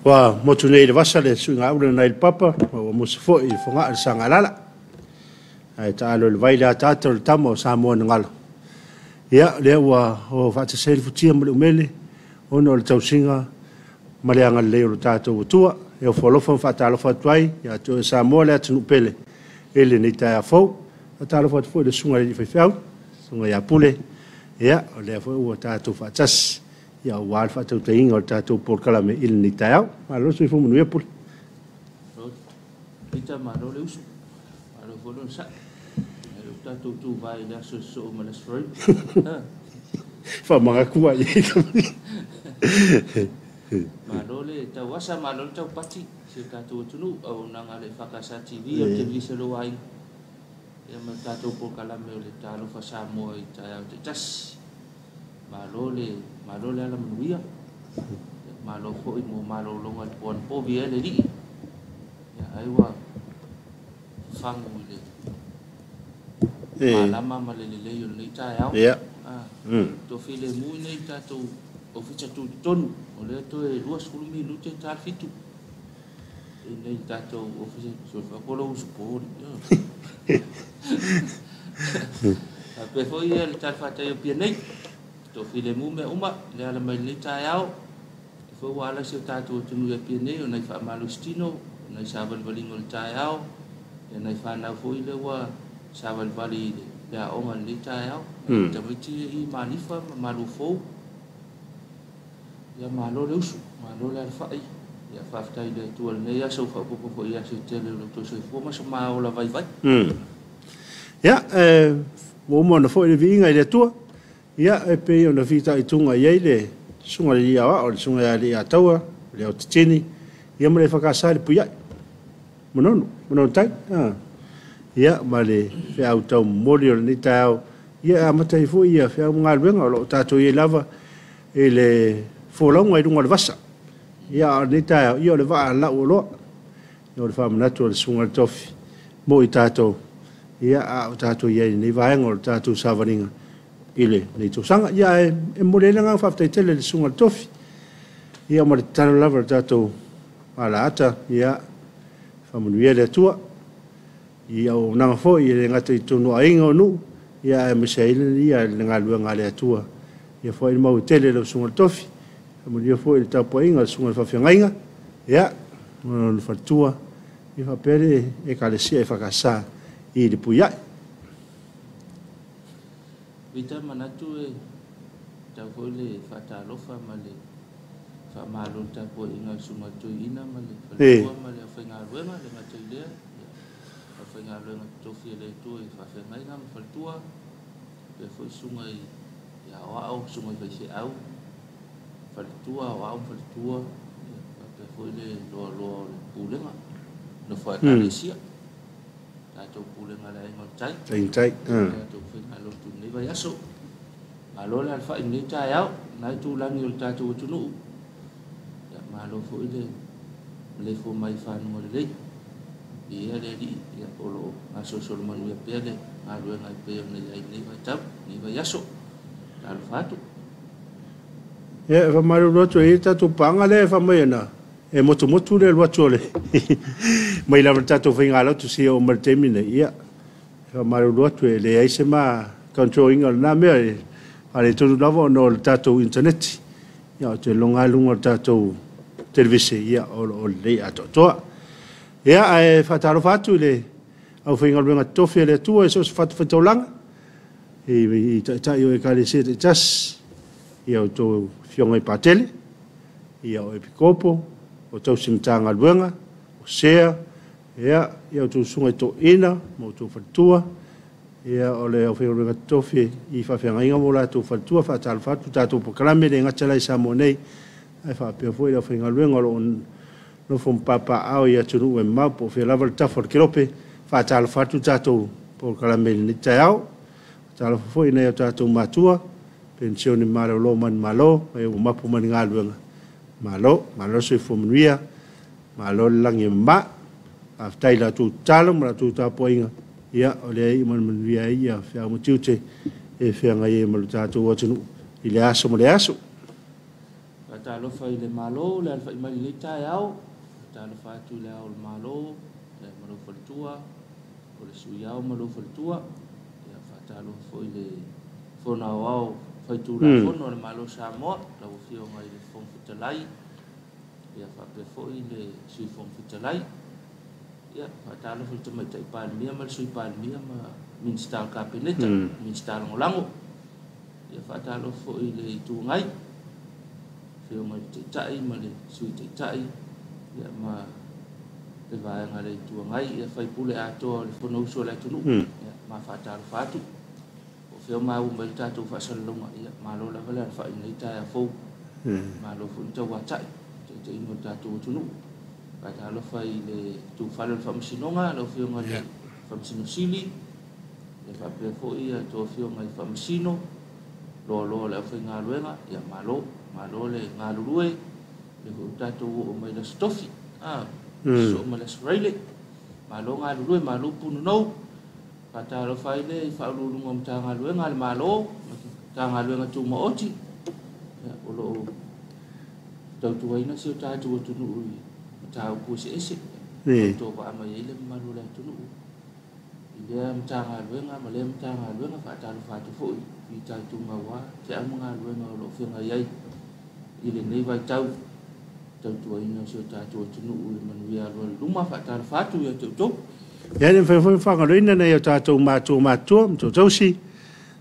Ua motu nei i le vasa le suiga ula nai le papa, ma ua musa foi i le fogaa le sagalala. Ae taalo i le vai le ataata o le tama o Samoa na galo. Ia, lea ua o faatasi ai le futia ma le umele, ona o le tausiga ma le agalelei o le tatou Atua. E ofo alofa ma faatalofa atu ai ia te oe Samoa le atunuu pele i lenei taeao fou. Faatalofa atu foi i le susuga i le alii faifeau, susuga ia Pule, ia, o lea foi ua tatou faatasi, ia aua le faatautaiga o le tatou polokalame i lenei taeao. Malo le soifua manuia Pule. Pita, malo le uso. Malo foi le onosai. Ai o tatou tuvae i le aso sosoo ma le Aso Faraile. Faamagatu ai. Malo le tauasa, malo le taupati si o tatou atunuu, auaunaga a le EFKS TV, o le televise a lou aiga, ia ma le tatou polokalame o le Talofa Samoa i taeao taitasi. Malo le malo le alamanuia. Malo foi mo malologa i le po anapo, viia le Alii. Ia ai ua fafagu i le malama ma le lelei o lenei taeao. Toafilemu i nei tatou ofisa tutotonu, o lea toe 20 minute ta le 7. I nei tatou ofisa, soifua lou uso po. Faapea foi le talafatai o Apia nei. Toafilemu mea uma, le ala mai lenei taeao. E foi ua ala si o tatou atunuu i Apia nei, o nai faamalositino, o nai savalivaliga o le taeao, ia nai fanau foi lea ua savalivali i le aoga i lenei taeao. Tamaiti i Malifa ma Maluafou. Ia malo le usu, malo le alafai. Ia faafetai i le Atua i lenei aso, ua faaopoopo foi i aso e tele o lo outou soifua ma so maola vaivai. Ia, ua uma ona foi le viiga i le Atua. Ia, e pei ona fitaituga i ai le susuga i le alii aoao, le susuga ia Alii-Ataua, le Aotetini, ia ma le EFKS i le Puiai. Manono, Manono tai. Ia, ma le feau taumomoli o lenei taeao, ia e amata ai foi ia feau ma galuega o lo o tatou i ai lava i le folauga i luga o le vasa. Ia, a o lenei taeao, ia o le vaa lau oloa. Ia, o le faamanatu o le susuga i le tofi mo i tatou, ia, a o tatou i ai i lenei vaega o le tatou savaliga i lenei tausaga. Ia, e momoli ai le agaga faafetai tele i le susuga i le tofi. Ia, ma le tatalo lava i le tatou alaata, ia, faamanuia le Atua i auaunaga foi e le gata i totonu o aiga o nuu, ia aemaise ai le galuega a le Atua. Ia foai le mau e tele i lau susuga i le tofi. Faamanuia foi i le tapuaiga a le susuga i le faafeagaiga, ia, ma lona faletua, ia faapea le Ekalesia EFKS i le Puiai. Pita, manatu e tau foi le faatalofa ma le faamalo i le tapuaiga a le susuga i le toeaina ma le faletua ma le aufaigaluega, le gata i lea, ia, aufaigaluega totofi a le Atua i faafeagaiga ma faletua, faapea foi susuga i aoao, susuga i faifeau, faletua, aoao ma faletua, ia, faapea foi le loaloa o le pulega, nofo a Ekalesia, tatou pulega a le Aiga o le Tai. Tai. Tatou faigalotu i lenei vaiaso. Malo le alafai i lenei taeao, na itulagi o le tatou atunuu. Ia, malo foi le maleifua mai i fanuga lelei. Viia le Alii, ia, o lo o gasolosolo manuia pea le galuega e pei ona i ai i lenei vaitau, lenei vaiaso. Talofa atu. Ia, e faamalulu atu e i ai le tatou paaga lea e faamai ana e motumotu le alu atu o le mai lava le tatou faigalotu seia oo mai le taimi nei. Ia, e faamalulu atu e leai se ma control ina o lena mea e faaletonu lava ona o le tatou internet. Ia, ou te iloga lava luga o le tatou televise, ia, o lo o lelei atoatoa. Ia, ae faatalofa atu i le aufaigaluega totofi a le Atua i so o se fatafaitaulaga, i taitai o Ekalesia taitasi, ia outou afioga i Patele, ia o Epikopo, o tausi Matagaluega, o Sea, ia, ia outou susuga i toeaina ma outou faletua, ia o le aufaigaluega totofi i faafeagaiga ma o latou faletua. Faatalofa atu tatou polokalame le gata la i Samoa nei, ae faapea foi le aufaigaluega o lo o nofo ma papaaao i atunuu e mamao po o fea lava le tafa o le kelope. Faatalofa atu tatou polokalame i lenei taeao. Faatalofa foi i nai o tatou matua, penisione malolo manumalo, e ua mapu ma le galuega. Malo, malo le soifua manuia, malo le lagi e mama. Faafetai i la outou tatalo ma la outou tapuaiga, ia, o lea e iu ma le manuia ai ia feau ma tiute e feagai ai ma le tatou atunuu i le aso ma le aso. Faatalofa i le Malo, le alafai mai i lenei taeao. Faatalofa atu i le Ao o le Malo ma lou faletua, o le Sui Ao ma lou faletua. Ia, faatalofa foi i le Fono Aoao Faitulafono a le Malo o Samoa, lau Afioga i le Fofoga Fetalai, ia faapea foi le Sui Fofoga Fetalai. Ia, faatalofa i le Tamaitai Palemia ma le Sui Palemia ma Minisita o le Kapeneta, Minisita Lagolago. Ia, faatalofa foi i le Itu Agai, Afioga i le Taitai ma le Sui Taitai, ia ma le vaega a le Itu Agai, ia faipule atoa o le Fonousu a le atunuu. Ia, ma faatalofa atu. O fea o maua mai le tatou faasalalauga, ia malo lava le alafai i lenei taeao fou. Malo foi le tauatai, taitaiga o le tatou atunuu. Faatalofa i le tufale o le Faamasinoga, lau Afioga i le Faamasino Sili, ia faapea foi a outou afioga i Faamasino, loaloa o le aufaigaluega, ia malo, malo le galulue, lea foi ua tatou oo mai i le Aso Tofi, sosoo ma le Aso Faraile, malo galulue, malo punonou. Faatalofa ai lea i Faauluuluga o Matagaluega a le Malo, Matagaluega Tumaoti, ia, o lo o tautuaina si o tatou atunuu i mataupu eseese. Tautua mai ai le mamalu o le atunuu i lea Matagaluega ma lea Matagaluega. Faatalofa atu foi i taituga aua feau ma galuega o lo o feagai ai i lenei vaitau, tautuaina o si o tatou atunuu i le manuia alualu i luma. Faatalofa atu ia te outou. Ia, le mafai foi faagaloina nai o tatou matua ma tautausi,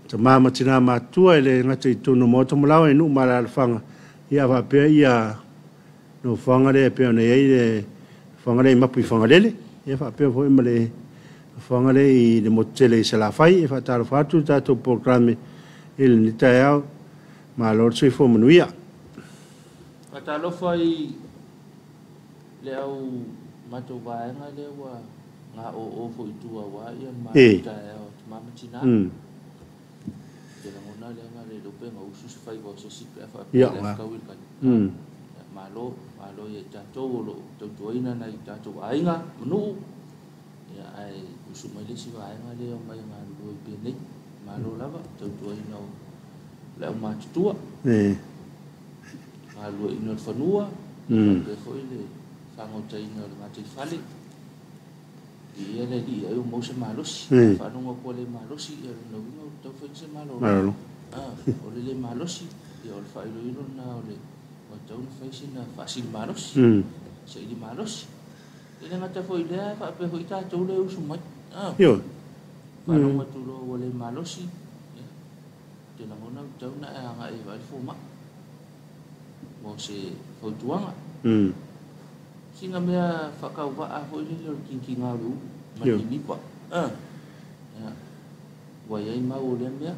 tama ma tina matua e le gata i totonu o maota ma laoa i nuu ma alaalafaga, ia faapea ia nofoaga lea e pei ona i ai le nofoaga lea i Mapu i Fagalele, ia faapea foi ma le nofoaga lea i le motu tele i Salafai. E faatalofa atu le tatou polokalame i lenei taeao. Malo le soifua manuia. Faatalofa i le au matou vaega lea ua gaoo foi i tua aua ia le matou taeao o tama ma tina. Te lagona lea na le iloa pe gausu se faiva o se isi pe a faapea le fetaui le kai. Malo, malo ia i tatou o lo o tautuaina nai tatou aiga ma nuu, ia, ae usu mai le isi vaega lea o mai galulue i penei. Malo lava tautuaina o le aumatutua, galueaiina o le fanua, faapea foi le fagaotaina o le gataifale. Ia le alii ai o maua se malosi. Faalogo atu ua le malosi, ia lona uiga ua tatau fai se malologa. O le le malosi, ia o le faailoilo lena o le ua tatau ona fai sina faasili malosi, saili malosi. E le gata foi i lea, faapea foi tatou le usu mai. Faalogo atu loa ua le malosi, ia, te lagona ua tatau ona e agai e vaai le fomai mo se fautuaga. Sina mea faatauvaa foi lele o le kinkiga o le ulu ma le lilipa. Ia, ua i ai mau o lea mea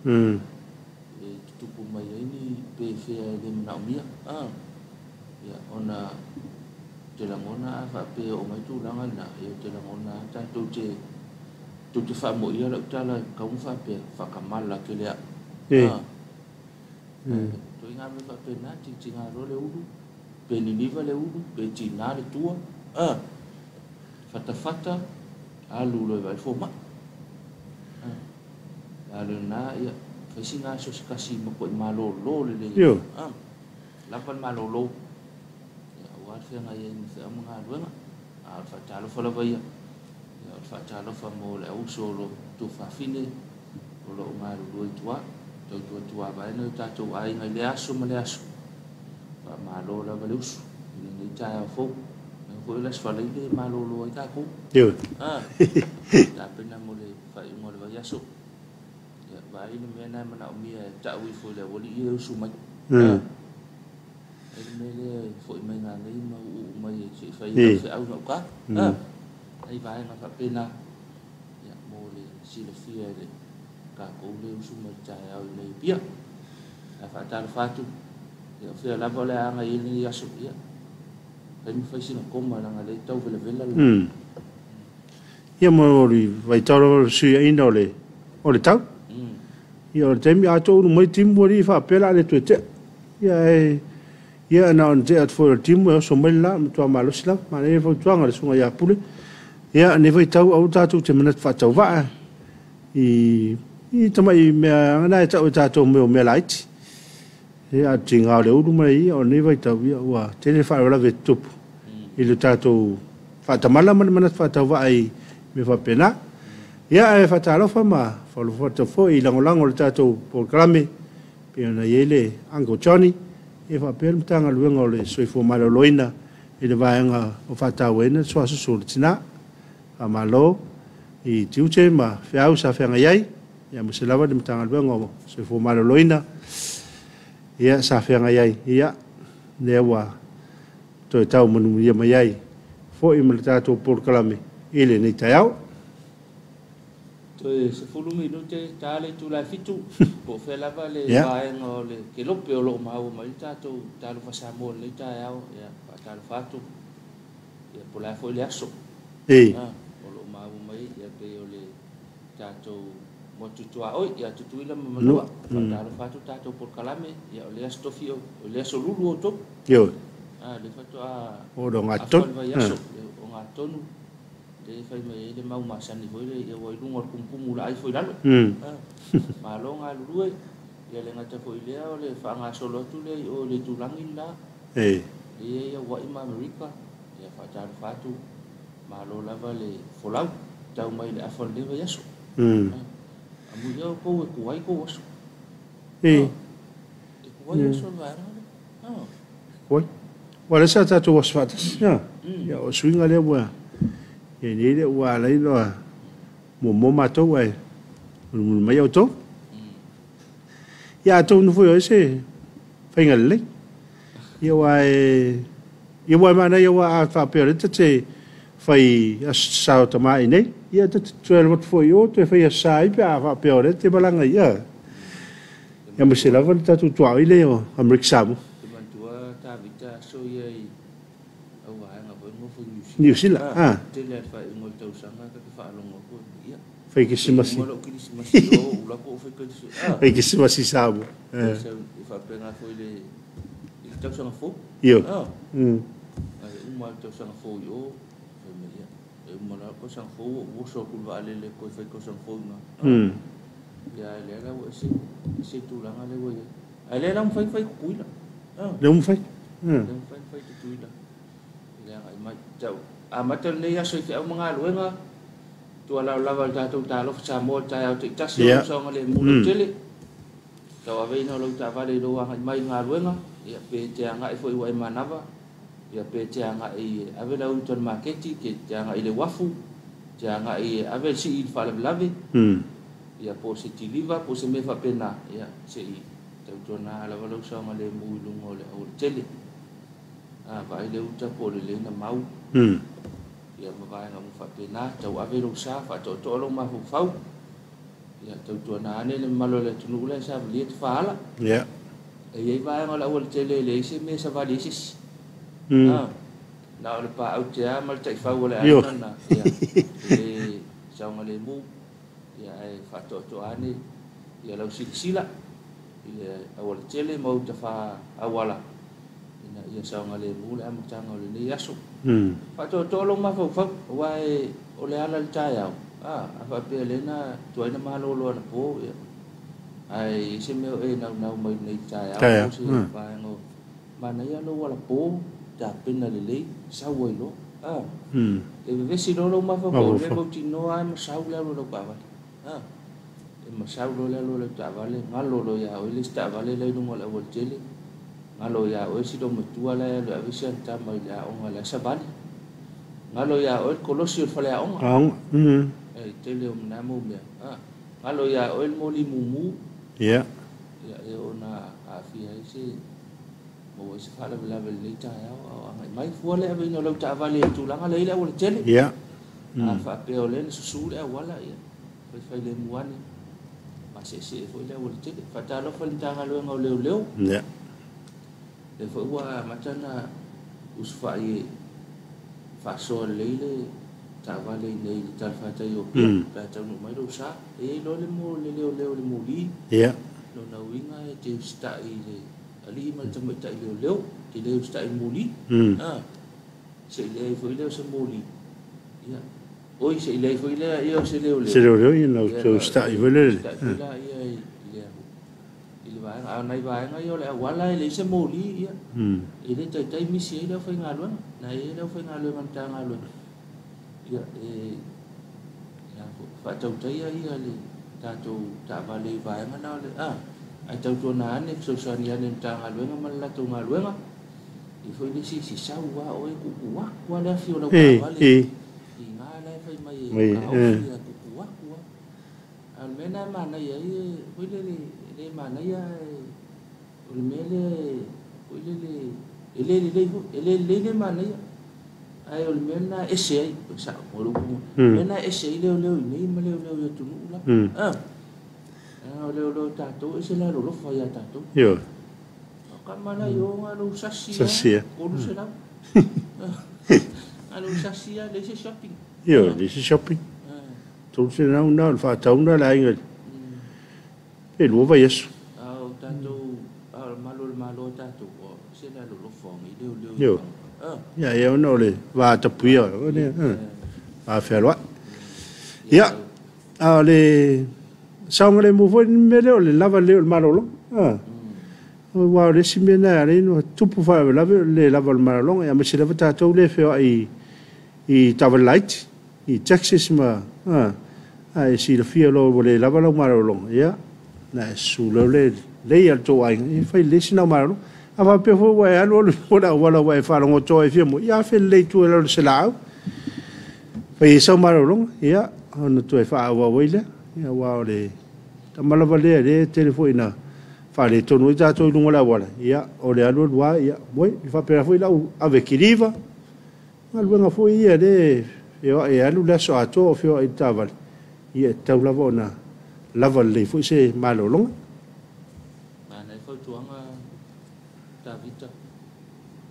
e tutupu mai ai ni pefea e le manaomia. Ia, ona te lagona a faapea o mai tulaga lena, ia te lagona tatou te faamoia lau tala e tau faapea faakamala tele au. Toi ngā mea faapena, tintinga loa le ulu, pe liliva le ulu, pe tina le tua, fatafata, alu loa i vaai le fomai. Alu lena, ia, fai sina aso se kasi matuai malolo lelei. Lava le malolo. Ia, aua le feagai ai ma feau ma galuega. A o le faatalofa lava ia. Ia, o le faatalofa mo le auuso o lo tuafafine o lo o galulue i tua. Tautuatua vaena o tatou aiga i le aso ma le aso. Faamalo lava le usu i lenei taeao fou. Lea foi o le Aso Faraile e malolo ai tatou. Tapena mo le faaiuga o le vaiaso. Ia, vaai le mea na e manaomia e tau ifo i le aualii e usu mai. Ai le mea lea e foi mai ngā nei ma uu mai e se i fai lau feau na uka. Ai vaega faapena. Ia, mo le silafia e le tatou le usu mai le taeao i nei pia. Ae faatalofa atu. Ia, o fea lava o le aga i lenei aso. Ia, fai ma fai sina koma leaga lea e tau velavela le. Ia mo le vaitau lava o le fesuiaiga o le tau. Ia, o le taimi a tou ulu mai timu alii faapea la le toe tea. Ia, e ia na ona tea atu foi o le timu e oso mai le la matua malosi lava. Manaia le fautuaga a le susuga ia Pule. Ia, nei vaitau aua tatou te manatu faatauvaa i tamai mea na e tau e tatou mea o mea laiti. Ia tiga o le ulu mai ia o nei vaitau ia ua tele faalavelave e tutupu i le tatou faatamala ma le manatu faatauvaa i mea faapena. Ia ae faatalofa ma faalofa atu foi i lagolago o le tatou polokalame pei ona i ai le Uncle Johnny ia faapea le Matagaluega o le Soifua Maloloina i le vaega o faatauaina le suasusu o le tina. Faamalo i tiute ma feau sa feagai ai, ia aemaise lava le Matagaluega o Soifua Maloloina ia sa feagai ai, ia lea ua toe tau manuia mai ai foi ma le tatou polokalame i lenei taeao. Toe 10 minute ta le itula e 7, po o fea lava le vaega o le kelope o lo o maua mai le tatou Talofa Samoa i lenei taeao, ia faatalofa atu, ia po o le a foi le aso o lo o maua mai, ia pei o le tatou motu tuaoi ia Tutuila ma Manua, faatalofa atu tatou polokalame, ia o le aso tofi o le aso lulu o outou. Le faatoa o gatonu. Afa le vaiaso, o gatonu. Le fai mai ai le mau masani foi le ia ua i luga o le kumukumu laai foi lalo. Malo galulue, ia le gata foi lea o le faagasolo atu lea i o le itulagi la. Ia ia ua'i ma Amerika, ia faatalofa atu, malo lava le folau, tau mai le afa o lenei vaiaso. Amuia outou e tuai tou aso. E tuai aso o le vaega lea. Tuai. Ua lea sa tatou aso faatasi. Ia o suiga lea ua ia nei lea ua alai loa muamua matou ae mulimuli mai outou. Ia atonu foi o ai se faiga lelei. Ia ua e ia ua manaia ua a faapea o lea tate fai aso sa o tama i nei. Ia tate toe alu atu foi i o toe fai aso sa ai pe a faapea o lea te malaga ia. Ia ma se lava le tatou tuaoi lea o Amerika Samoa. Te manatua Tavita aso ia i au vaega foi nofo i Niu Sila. Niu Sila, Tele a le faaiuga o le tausaga ta te faalogo atu ia. Fai kerisimasi. Uma lou kerisimasi o ula po o fai kerisimasi. Fai kerisimasi Samoa. E faapena foi le i le tausaga fou. Io. Ai uma le tausaga fou i o, fai mai ia. E uma la tausaga fou o oso atu le vaalele toe fai tausaga fou i ina. Ia lea la ua ese ese tulaga lea ua i ai. Ae lea la ua mafai ona fai Tutuila. Lea ua mafai. Lea ua mafai ona fai Tutuila. I le agai mai. Tau amata lenei aso i feau ma galuega, tuualalo lava i le tatou Talofa Samoa i le taeao taitasi o lou saogalemu lautele. Tauaveina o lau taavale i lou agai mai i galuega, ia pe te agai foi ua e manava, ia pe te agai e ave lau uta i le maketi, ke te agai i le uafu, te agai e ave le sii i le faalavelave, ia po o se tiliva, po o se mea faapena, ia se i tautuana lava lau saogalemu i luga o le aualatele. Vaai le uta po o lelei na mau, ia ma vaega uma faapena, tauave lou sa, faatoatoa lou mafaufau, ia tautuana ane le mamalu o le atunuu la e savalia tafaala. E i ai vaega o le aualatele e leai se mea e savali ai se isi. Na o le paau tea ma le taifau o le aiga na, ia, e le saogalemu, ia ae faatoatoa ane ia lau silasila i le aualatele ma uta auala ina ia saogalemu le amataga o lenei aso. Faatoatoa lou mafaufau, aua e o le ala i le taeao, a faapea lea na tuai na malolo anapo, ia. Ae i se mea o e naunau mai lenei taeao, po o se vaega o manaia lou alapo, tapena lelei, sau ai loa. E vevesi loa lou mafaufau, o lea mautinoa e masau le alu a lau taavale. E masau loa le alu a lau taavale, galo loa ia oe le isi taavale la i luga o le aualatele, galo ia oe si loomatua la e alu e ave si ana tama i le aoga la e savali. Galo ia oe le kolosi o le faleaoga. E tele o mena mau mea. Galo ia oe le moli mumu. Ia e oo na aafia ai se maua ai se faalavelave i lenei taeao a o agai mai. Fua le aveina o lau taavale i le tulaga lea i le aualatele. A faapea o lea na susu le auala, ia faifai lemu ane, maseesee foi le aualatele. Faatalofa i le Matagaluega o Leoleo. Lea foi ua amata na usufai e faasoa lelei le taavale i inei i le talafatai o Apia, pe a taunuu mai lou sa. E i ai loa le le leoleo i le moli. Lona uiga e te usitai i le alii ma le tamaitai leoleo, e te le usitai i le moli. Se i leai foi lea o se moli. Ia, oi, se i leai foi lea ia o se leoleo. Se leoleo ia na te usitai foi lele. Usitai foi la ia i le I le vaega. A o nai vaega ia o le auala e leai se moli ia. E le taitai misi ai le aufaigaluega. Na e i ai le aufaigaluega a le Matagaluega ia e faatautaia ia le tatou taavale i vaega na o le a. Ae tautuana ane, fesoasoani ane i le Matagaluega ma le latou galuega. E foi le isi se sau lava oe tuutuu atu lava le afi o lau taavale i ina la e fai mai e taofi e tuutuu atu lava. A o le mea lena e manaia ai foi lele, e le manaia ae o le mea lea foi lele e le lelei foi, e le lelei le manaia. Ae o le mea lena e ese ai, o le sao, o le upu, o le mea lena e ese ai leoleo i inei ma leoleo i atunuu la. O leoleo a tatou e ese le alolofa ia tatou. Ioe. O tama la i o na o lou sasi lava, 300. Na o lou sasi lava, leai se shopping. Ioe, leai se shopping. 300 na o le faatauga le aiga pe 2 vaiaso. A o tatou, a o le malu o le Malo a tatou, ua ese le alolofa o nei leoleo i tagata. Ia, ia ona o le va tapuia, va fealoai. Ia, a o le saogalemu foi le mea lea o le lava lelei o le malologa. Aua o le isi mea lena e ala ai ona tupu faalavelave o le le lava o le malologa, aemaise lava tatou lea e feoai i taavale laiti, i taxis ma a e silafia loa ua le lava lau malologa, ia, ona e susu loa lea i le lei a le tou aiga, ia fai lelei sina au malologa. A faapea foi ua e alu alu i luga o le auala ua e faalogo e fia moe, ia afe lelei i tua i lalo o se laau, fai ai sau malologa, ia, ona toe faaauau ai lea. Ia, aua o le tama lava lea, lea e tele foi ina faaletonu ai tatou i luga o le auala, ia, o le alu alu lava, ia, moe. E faapena foi lau ave kiliva, galuega foi ia lea e feoai e alu le aso atoa o feoai i le taavale, ia e tatau lava ona lava lelei foi se malologa. Manaia fautuaga Tavita.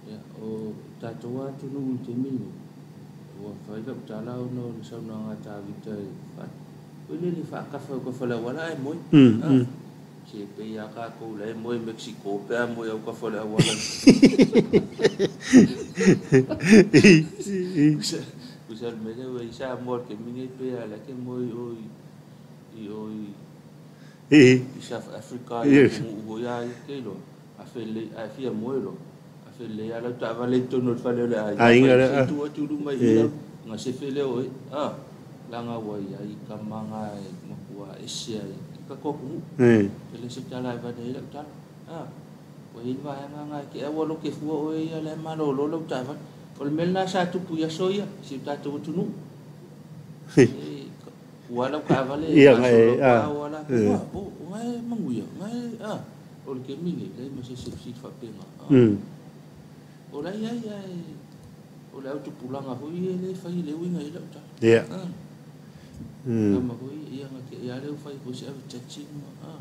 Ia, o tatou lava atunuu i le taimi lenei, ua fai lau tala ona o le saunoaga a Tavita e foi lele faatafa i autafa o le auala ae moe. Se pei lava tatou la e moe i Mexico pe a moe i autafa o le auala. Tusa o le mea lea ua i ai Samoa i le taimi lenei pei lava o la e te moe i o i o i South Africa i atunuu foi a ia te iloa. A fia moe loa, afe lelei lava lau taavale i totonu o le fale o le aiga, fai se tu atu i luma i i, ona sefe lea o oe. Leaga ua i ai tama na e matua ese ai i tatou atunuu. E le o se tala e avane ai lau tala. Ua i ai le vaega na e te ua lote fua oe ia la e malolo lau taavale. O le mea lena sa tupu i aso ia i si o tatou atunuu. Ua lau taavale e gasolo atu lava o la o na e manuia, na e o le taimi lenei, leai ma se isi e fesili faapena. O la e i ai, ae o le autupulaga foi ia lea e fai e le uiga i ai lau tala. Tama foi ia na te ia lea ua fai foi se ave taxi ma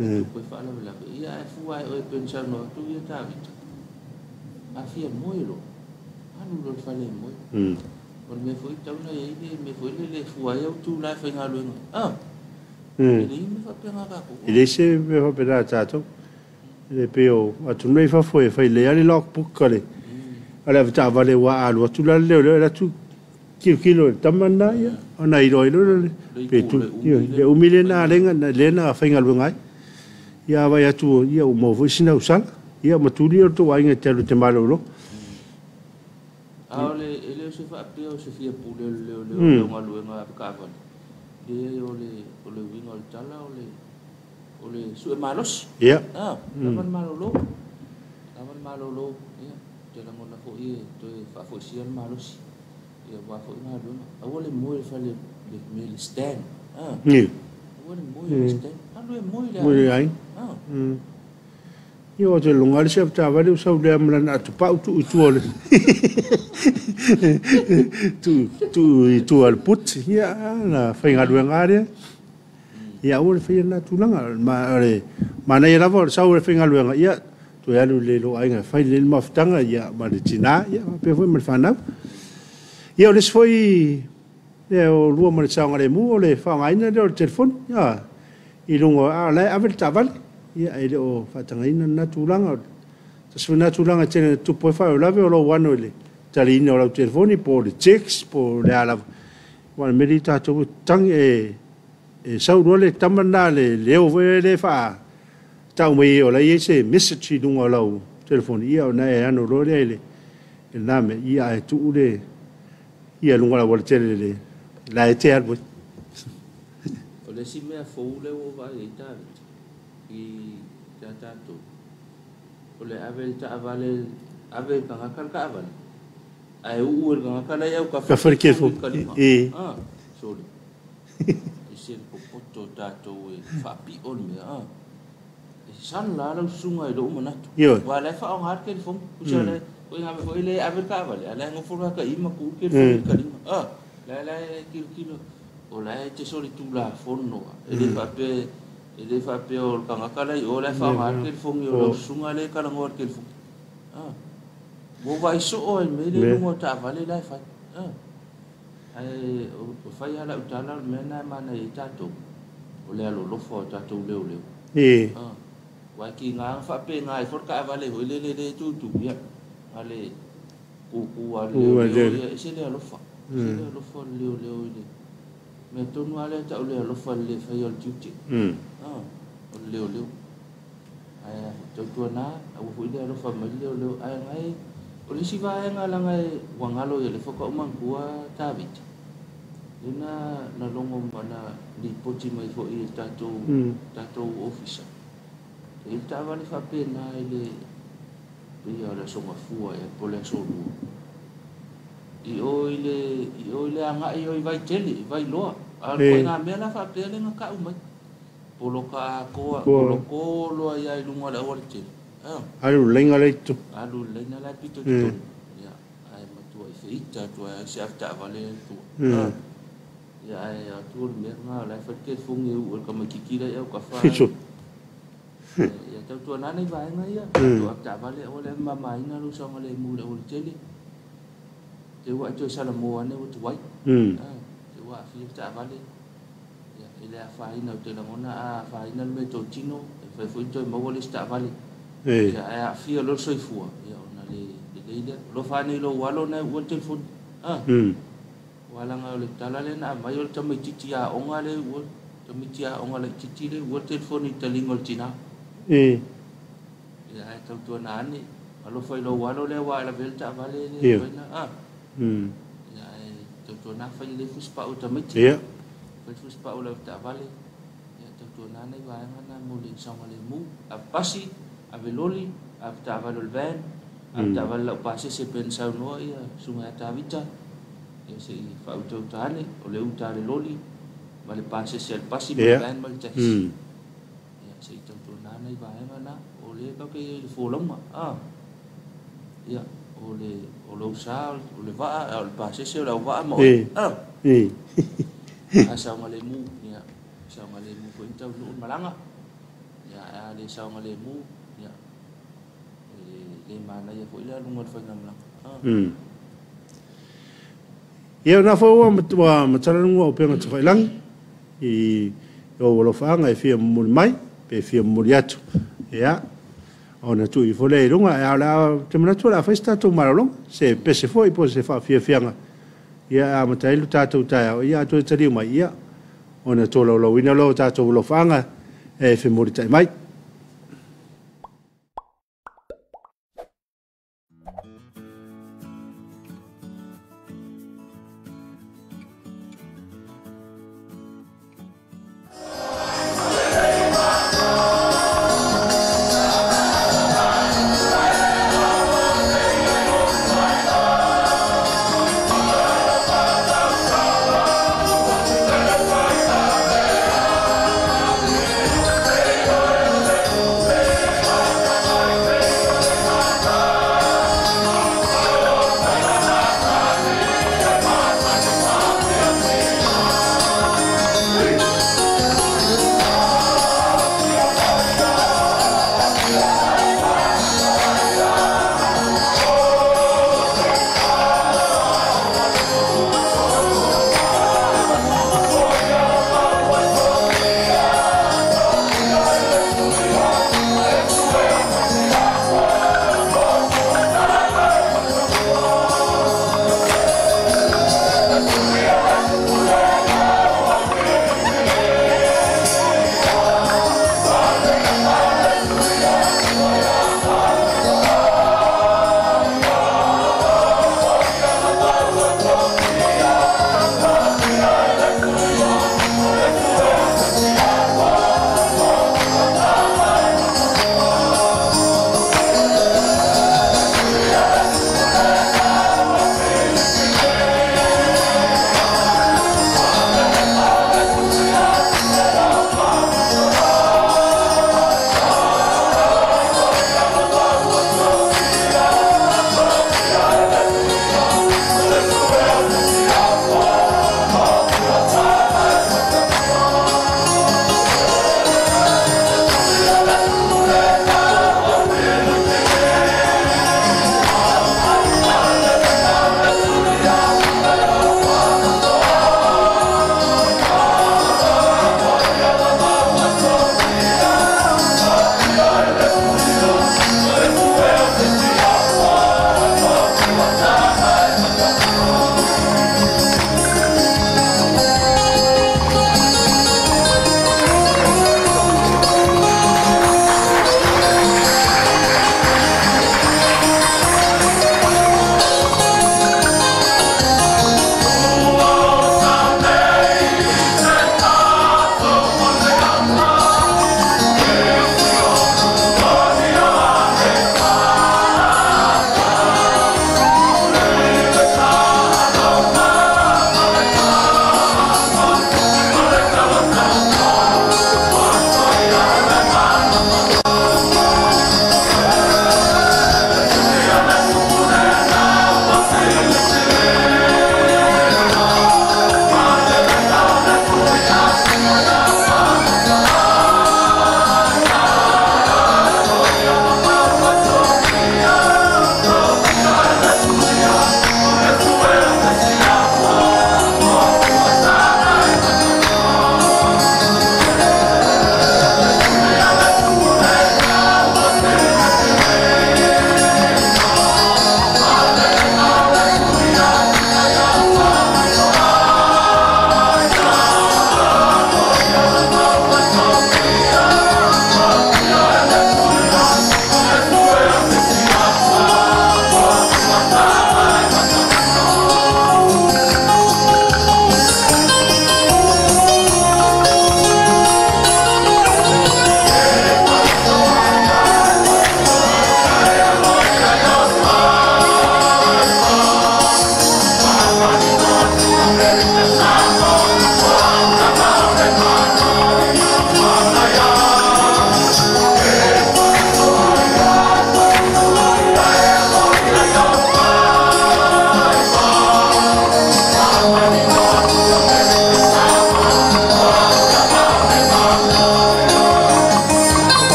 tupu ai faalavelave. Ia ae fua e oe pei ona saunoa atu ia Tavita. A fia moe loa, alu loa i le fale e moe. O le mea foi tatau ona i ai le mea foi lele e fua ai au tu la e faigaluega. E leai mea faapena a tatou. E leai se mea faapena a tatou. E pei o atunuu i fafo e fai lelei lava le logbook a le avetaavale aua a alu atu la le leoleo e alu atu tilotilo i le tama lena, ia, ona iloa ai loa lea pe tu, le umi lea na alega lea na faigaluega ai. Ia a vaai atu ia ua maua foi sina ausala, ia ma tuli o le tou aiga e te alu e te malolo. A o le, e le o se faapea o se fia pule o le leoleo i lau galuega avetaavale. Leai o le, o le uiga o le tala o le, o le sue malosi. Lava le malolo. Lava le malolo. Ia, ou te lagona foi e toe faafoisia le malosi. Ia, aua foi galuega. Aua le moe i le fale, le mea le stand. Aua le moe i le stand. Alu e moe i le aiga. Ia ou te logoina le isi avetaavale ua sau lea ma lana atopau tuu i tua o le tuu i tua o le puti. Ia na faigaluega lava lea. Ia aua le faia lena tulaga. O le manaia lava o le sau o le faigaluega, ia toe alu lelei i lou aiga e fai lelei le mafutaga ia ma le tina, ia faapea foi ma le fanau. Ia o le isi foi lea o lua ma le saogalemu o le faaaogaina lea o le telefoni i luga, a o la e ave le taavale. Ia e le o faatagaina lena tulaga. Tasi foi lena tulaga e tele ina tutupu ai faalavelave o lou ano i le taliina o lau telefoni po o le text po o le a lava. Aua o le mea lea tatou e tagi e sau loa le tama lena le leo foi lea tau mai o la i ai se message i luga o lau telefoni, ia ona e ano loa lea i le lena mea, ia ae tuu le ia luga o le aualatele le la e te alu ai. O le isi mea fou lea ua ou vaai ai Tavita i ia tatou, o le ave i le taavale, ave i le tagata le taavale, ae uu e le tagata la e i autafa le telefoni i le kalima. Ah, sole. Ese le popoto o tatou e faapio le mea, ah. E sala lava lau susuga i lou manatu. Aua o la e faaaoga le telefoni. Tusa la e, oi ngā mea foi lea e ave le taavale, a o la e nofo loa i ma tuu le telefoni i le kalima. Ah, la e tilotilo, o la e te solitulafono lava. E le faapea, e le faapea o le tagata la i o la e faaaoga le telefoni o lau susuga lea e talanoa i le telefoni. Ah, ua ou vaai soo lava i le mea lea i luga o taavale la e fai. Ah. Ae o fai lava lau tala, o le mea lena e manaia ai tatou, o le alolofa o tatou leoleo. Aua e tiga ona faapena ai foi le taavale foi lele lea e tutu, ia, na le tutu lava o le leoleo, ia, ese le alofa. Ese le alofa o le leoleo i le mea tonu lava lea e tau o le alofa i le le faia o le tiute. O le leoleo. Ae tautuana, aua foi le alofa mai le leoleo. Ae nai, o le isi vaega leaga e ua galo ia le faatoa uma manatua Tavita, lea na na logo ma na lipoti mai foi e le tatou tatou ofisa. E i ai le taavale faapena i le pei o le Aso Gafua ea po o le Aso Lua. I o i le i o i le agai i o i Vaitele, i Vailoa. A o le ituaiga mea la faapea lea na tau mai. Poloka atoa, poloko loa ia i luga o le aualatele. Alu le laina la i totonu. Alu le laina la e pito i totonu. Ia, ae matuai feita atu ai si ave taavale i tua. Ia, ae atu o le mea lena, o la e fai le telefoni e uu e le tamaitiiti la i autafa. Ia tautuana nai vaega ia, atu ave taavale aua le ave mamaina lou saogalemu i le aualatele. Te ua e toe salamo ane ua tuai. Te ua aafia le taavale. Ia, e le afaina, ou te lagona a afaina le meatotino, e mafai foi ona toe maua le isi taavale. Ia, ae aafia loa le soifua, ia ona le lelei lea. Alofa ane i lou alo na e uua le telefoni. Aua leaga o le tala lea na aumai o le tamaitiiti aoga lea e uua, tamaiti aoga laitiiti lea e uua le telefoni i le taliga o le tina. Ia, ae tautuana ane, alofa i lou alo lea aua e lavea le taavale e le mafai ona. Ia, ae tautuana fai lelei fusipau o tamaiti. Fai fusipau o le avetaavale. Ia, tautuana nai vaega na mo le saogalemu. Ave pasi, ave loli, ave taavale o le van, ave taavale laupasese pei ona saunoa ia Susuga ia Tavita. Ia se i faautauta ane, o le uta a le loli ma le pasese a le pasi ma le van ma le taxi. Ia, se i tautuana nai vaega na, o lea tatou te i ai i le folauga. Ia, o le o lou sa, o le vaa, o le pasese o le auvaa ma oe. A saogalemu, ia, saogalemu foi na taunuu le malaga. Ia, ae a le saogalemu, ia, e le manaia foi le aluga o le faigamalaga. Ia, o lena foi ua matalaluga o upega tafailagi i ou alofaaga e fia momoli mai pe fia momoli atu. Ia, ona tuu ifo lea i luga. Ae o le a, ou te manatu o le a fai se tatou malologa, se pese foi po o se faafiafiaga, ia e amata ai lo tatou taeao, ia a toe taliu mai, ia, ona tolaulauina loa o tatou alofaaga e femolitai mai.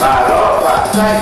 Malo faafetai.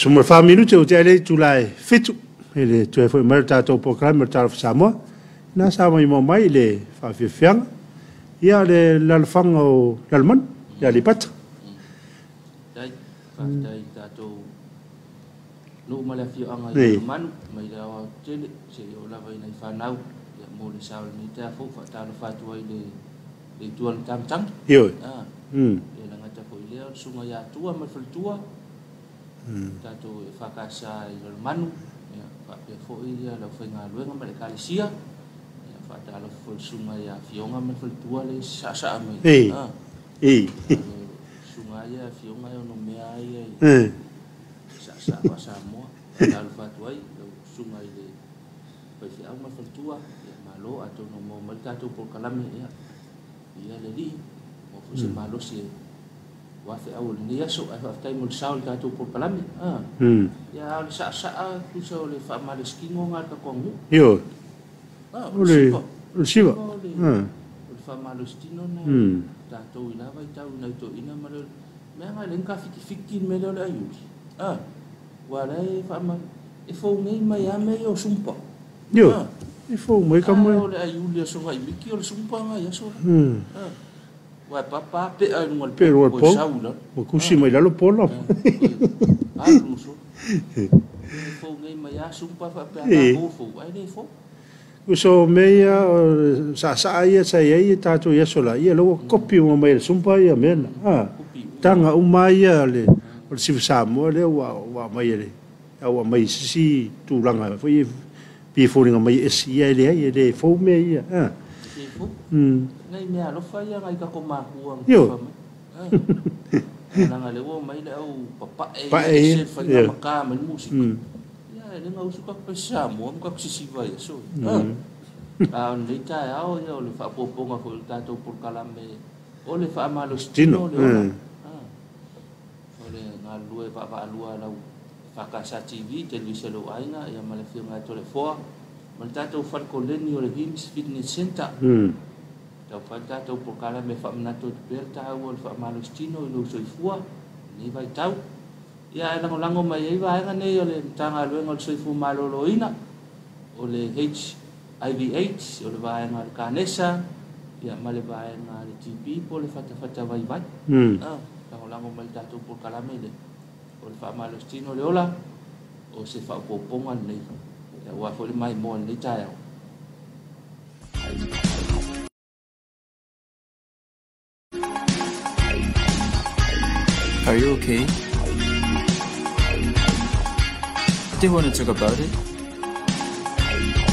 Suma 4 minute o te ale tulai 7 e le toe foi mai tatou programa Talofa Samoa na sa mai mo mai le faafiafiaga ia le lalofaga o Lalomanu ia Aleipata. Tai faafetai tatou nuu ma le afioaga i Lalomanu mai le aoao tele seia oo lava ina i fanau ia mo le sao lenei taeao fou faatalofa atu ai le itu o le tamatagi. Ioe. Ia lagata foi lea o le susuga ia Tua ma le faletua tatou e faakasa i Lalomanu ia faapea foi ia le aufaigaluega ma le ekalesia ia faatalofa foi le susuga ia Afioga ma le faletua le saasaa mai. Susuga ia Afioga e ono mea ai i saasaa faa-Samoa faatalofa atu ai lau susuga i le faifeau ma le faletua ia malo atonu maua mai le tatou polokalame ia ia le alii maua foi se malosi ua feau o lenei aso ae faafetai mo le sao i le tatou polokalame. Ia a o le saasaa tusa o le faamalositino na o le tatou aganuu. Ioe. O le siva. O le faamalositino na tatou i la vaitau i nai toeaiina ma le mea na e leai ni tafitifiti le mea lea o le aiuli. Ua la e faama e fou nei mai lava mea ia o sumpa. Ioe. E fou mai ka mai. O le aiuli a Sogai Miki o le sumpa na i aso la. Ua papa pe ai lunga le po sau la. Ua kusi mai lalo pola. Alu so. E fou nei mai a sumpa faapea na fou ai le fou. Uso mea saasaa ia sa i ai tatou i aso la ia ua kopi uma mai le sumpa ia mea na. Taga uma ia le o le siva Samoa lea ua mai le ua mai sisi tulaga foi pei foliga mai esi ia e leai e le fou mea ia. Nai mea alofa ia nai tatou makua na mai. Langa le ua mai le au papae ia se faiga maka mai le musika. Ia e le gausu tatou pese Samoa ma tatou sisiva ia so. A o lenei taeao ia o le faapuapuaga foi o le tatou polokalame o le faamalositino le ola. O le galulue vaavaalua lau Fakasa TV, televisa lou aiga ia ma le afioga ia Toleafoa ma le tatou falekoleni o le Hims Fitness Center. Taufai le tatou polokalame e faamanatu atu pea le taua o le faamalositino i lou soifua i lenei vaitau. Ia ae lagolago mai ai vaega nei o le Matagaluega o le Soifua Maloloina, o le HIV AIDS, o le vaega a le Kanesa, ia ma le vaega a le TB po o le fatafata vaivai. Lagolago mai le tatou polokalame lea o le faamalositino o le ola, o se faaopoopoga lenei aua foi le maimoa i lenei taeao. Are you okay? Do you want to talk about it?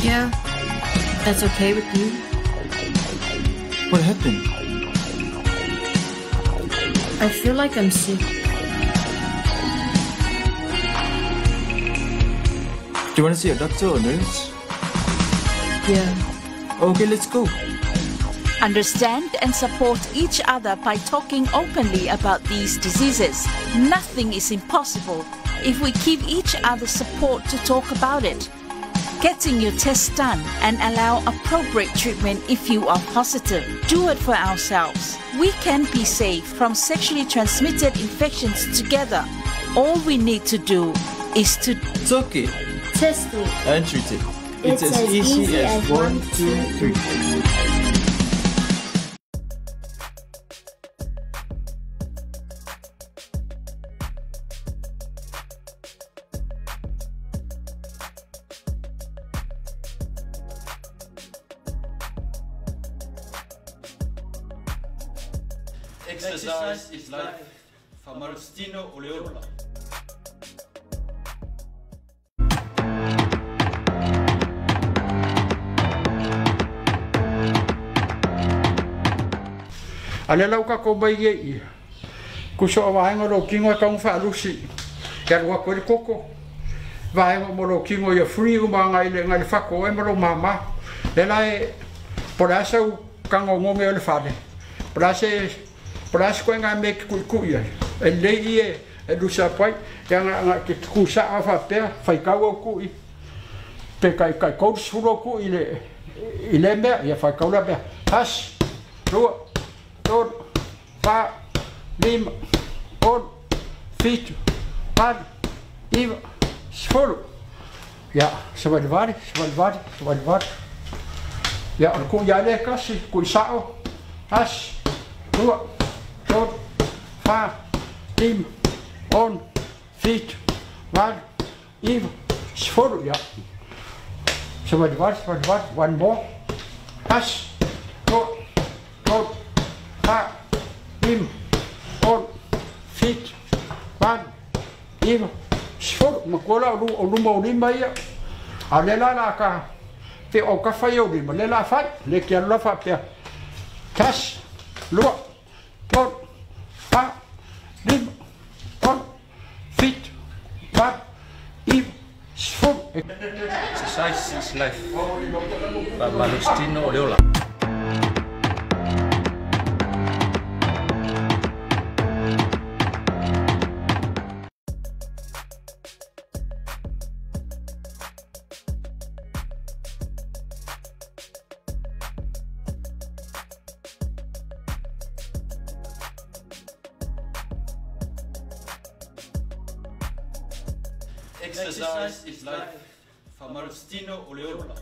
Yeah, if that's okay with you. What happened? I feel like I'm sick. Do you want to see a doctor or nurse? Yeah. Okay, let's go. Understand and support each other by talking openly about these diseases. Nothing is impossible if we give each other support to talk about it. Getting your test done and allow appropriate treatment if you are positive. Do it for ourselves. We can be safe from sexually transmitted infections together. All we need to do is to talk it, test it, and treat it. It's as easy as 1, 2, 3. Exercise is life. Faamalositino o le ola. A le lau kako mai e ia. Kuso o vaenga lo kingo e kaunga whaalusi. Ia rua koe le koko. Vaenga mo lo kingo ia free uma ngai le ngai le whako e ma lo mama. Le la e pora asa u kanga o ngonge o le whale. Pora se pora se koe ngai me ki kui kui ai. E lei e e lusa pai. Ia nga nga ke kusa a whapea whaikau o kui. Pe kai kai kouts huro kui i le i le mea. Ia whaikau la mea. Has, rua, tolu, fa, lima, ono, fitu, valu, iva, sefulu. Ia, savalivali, savalivali, savalivali. Ia, o le kui ia le kasi, kui sao, tasi, lua, tolu, fa, lima, ono, fitu, valu, iva, sefulu. Ia, savalivali, savalivali, one more. Tasi, lua, tolu, fa, lima, ono, fitu, valu, iva, sefulu. Ma kua la o luma o lima ia. A le la la ka te o ka whai o lima, le la whai, le kia la wha pea. Tasi, lua, tolu, fa, lima, ono, fitu, valu, iva, sefulu. Exercise is life. Faamalositino o le ola. Exercise is life. Faamalositino o le ola.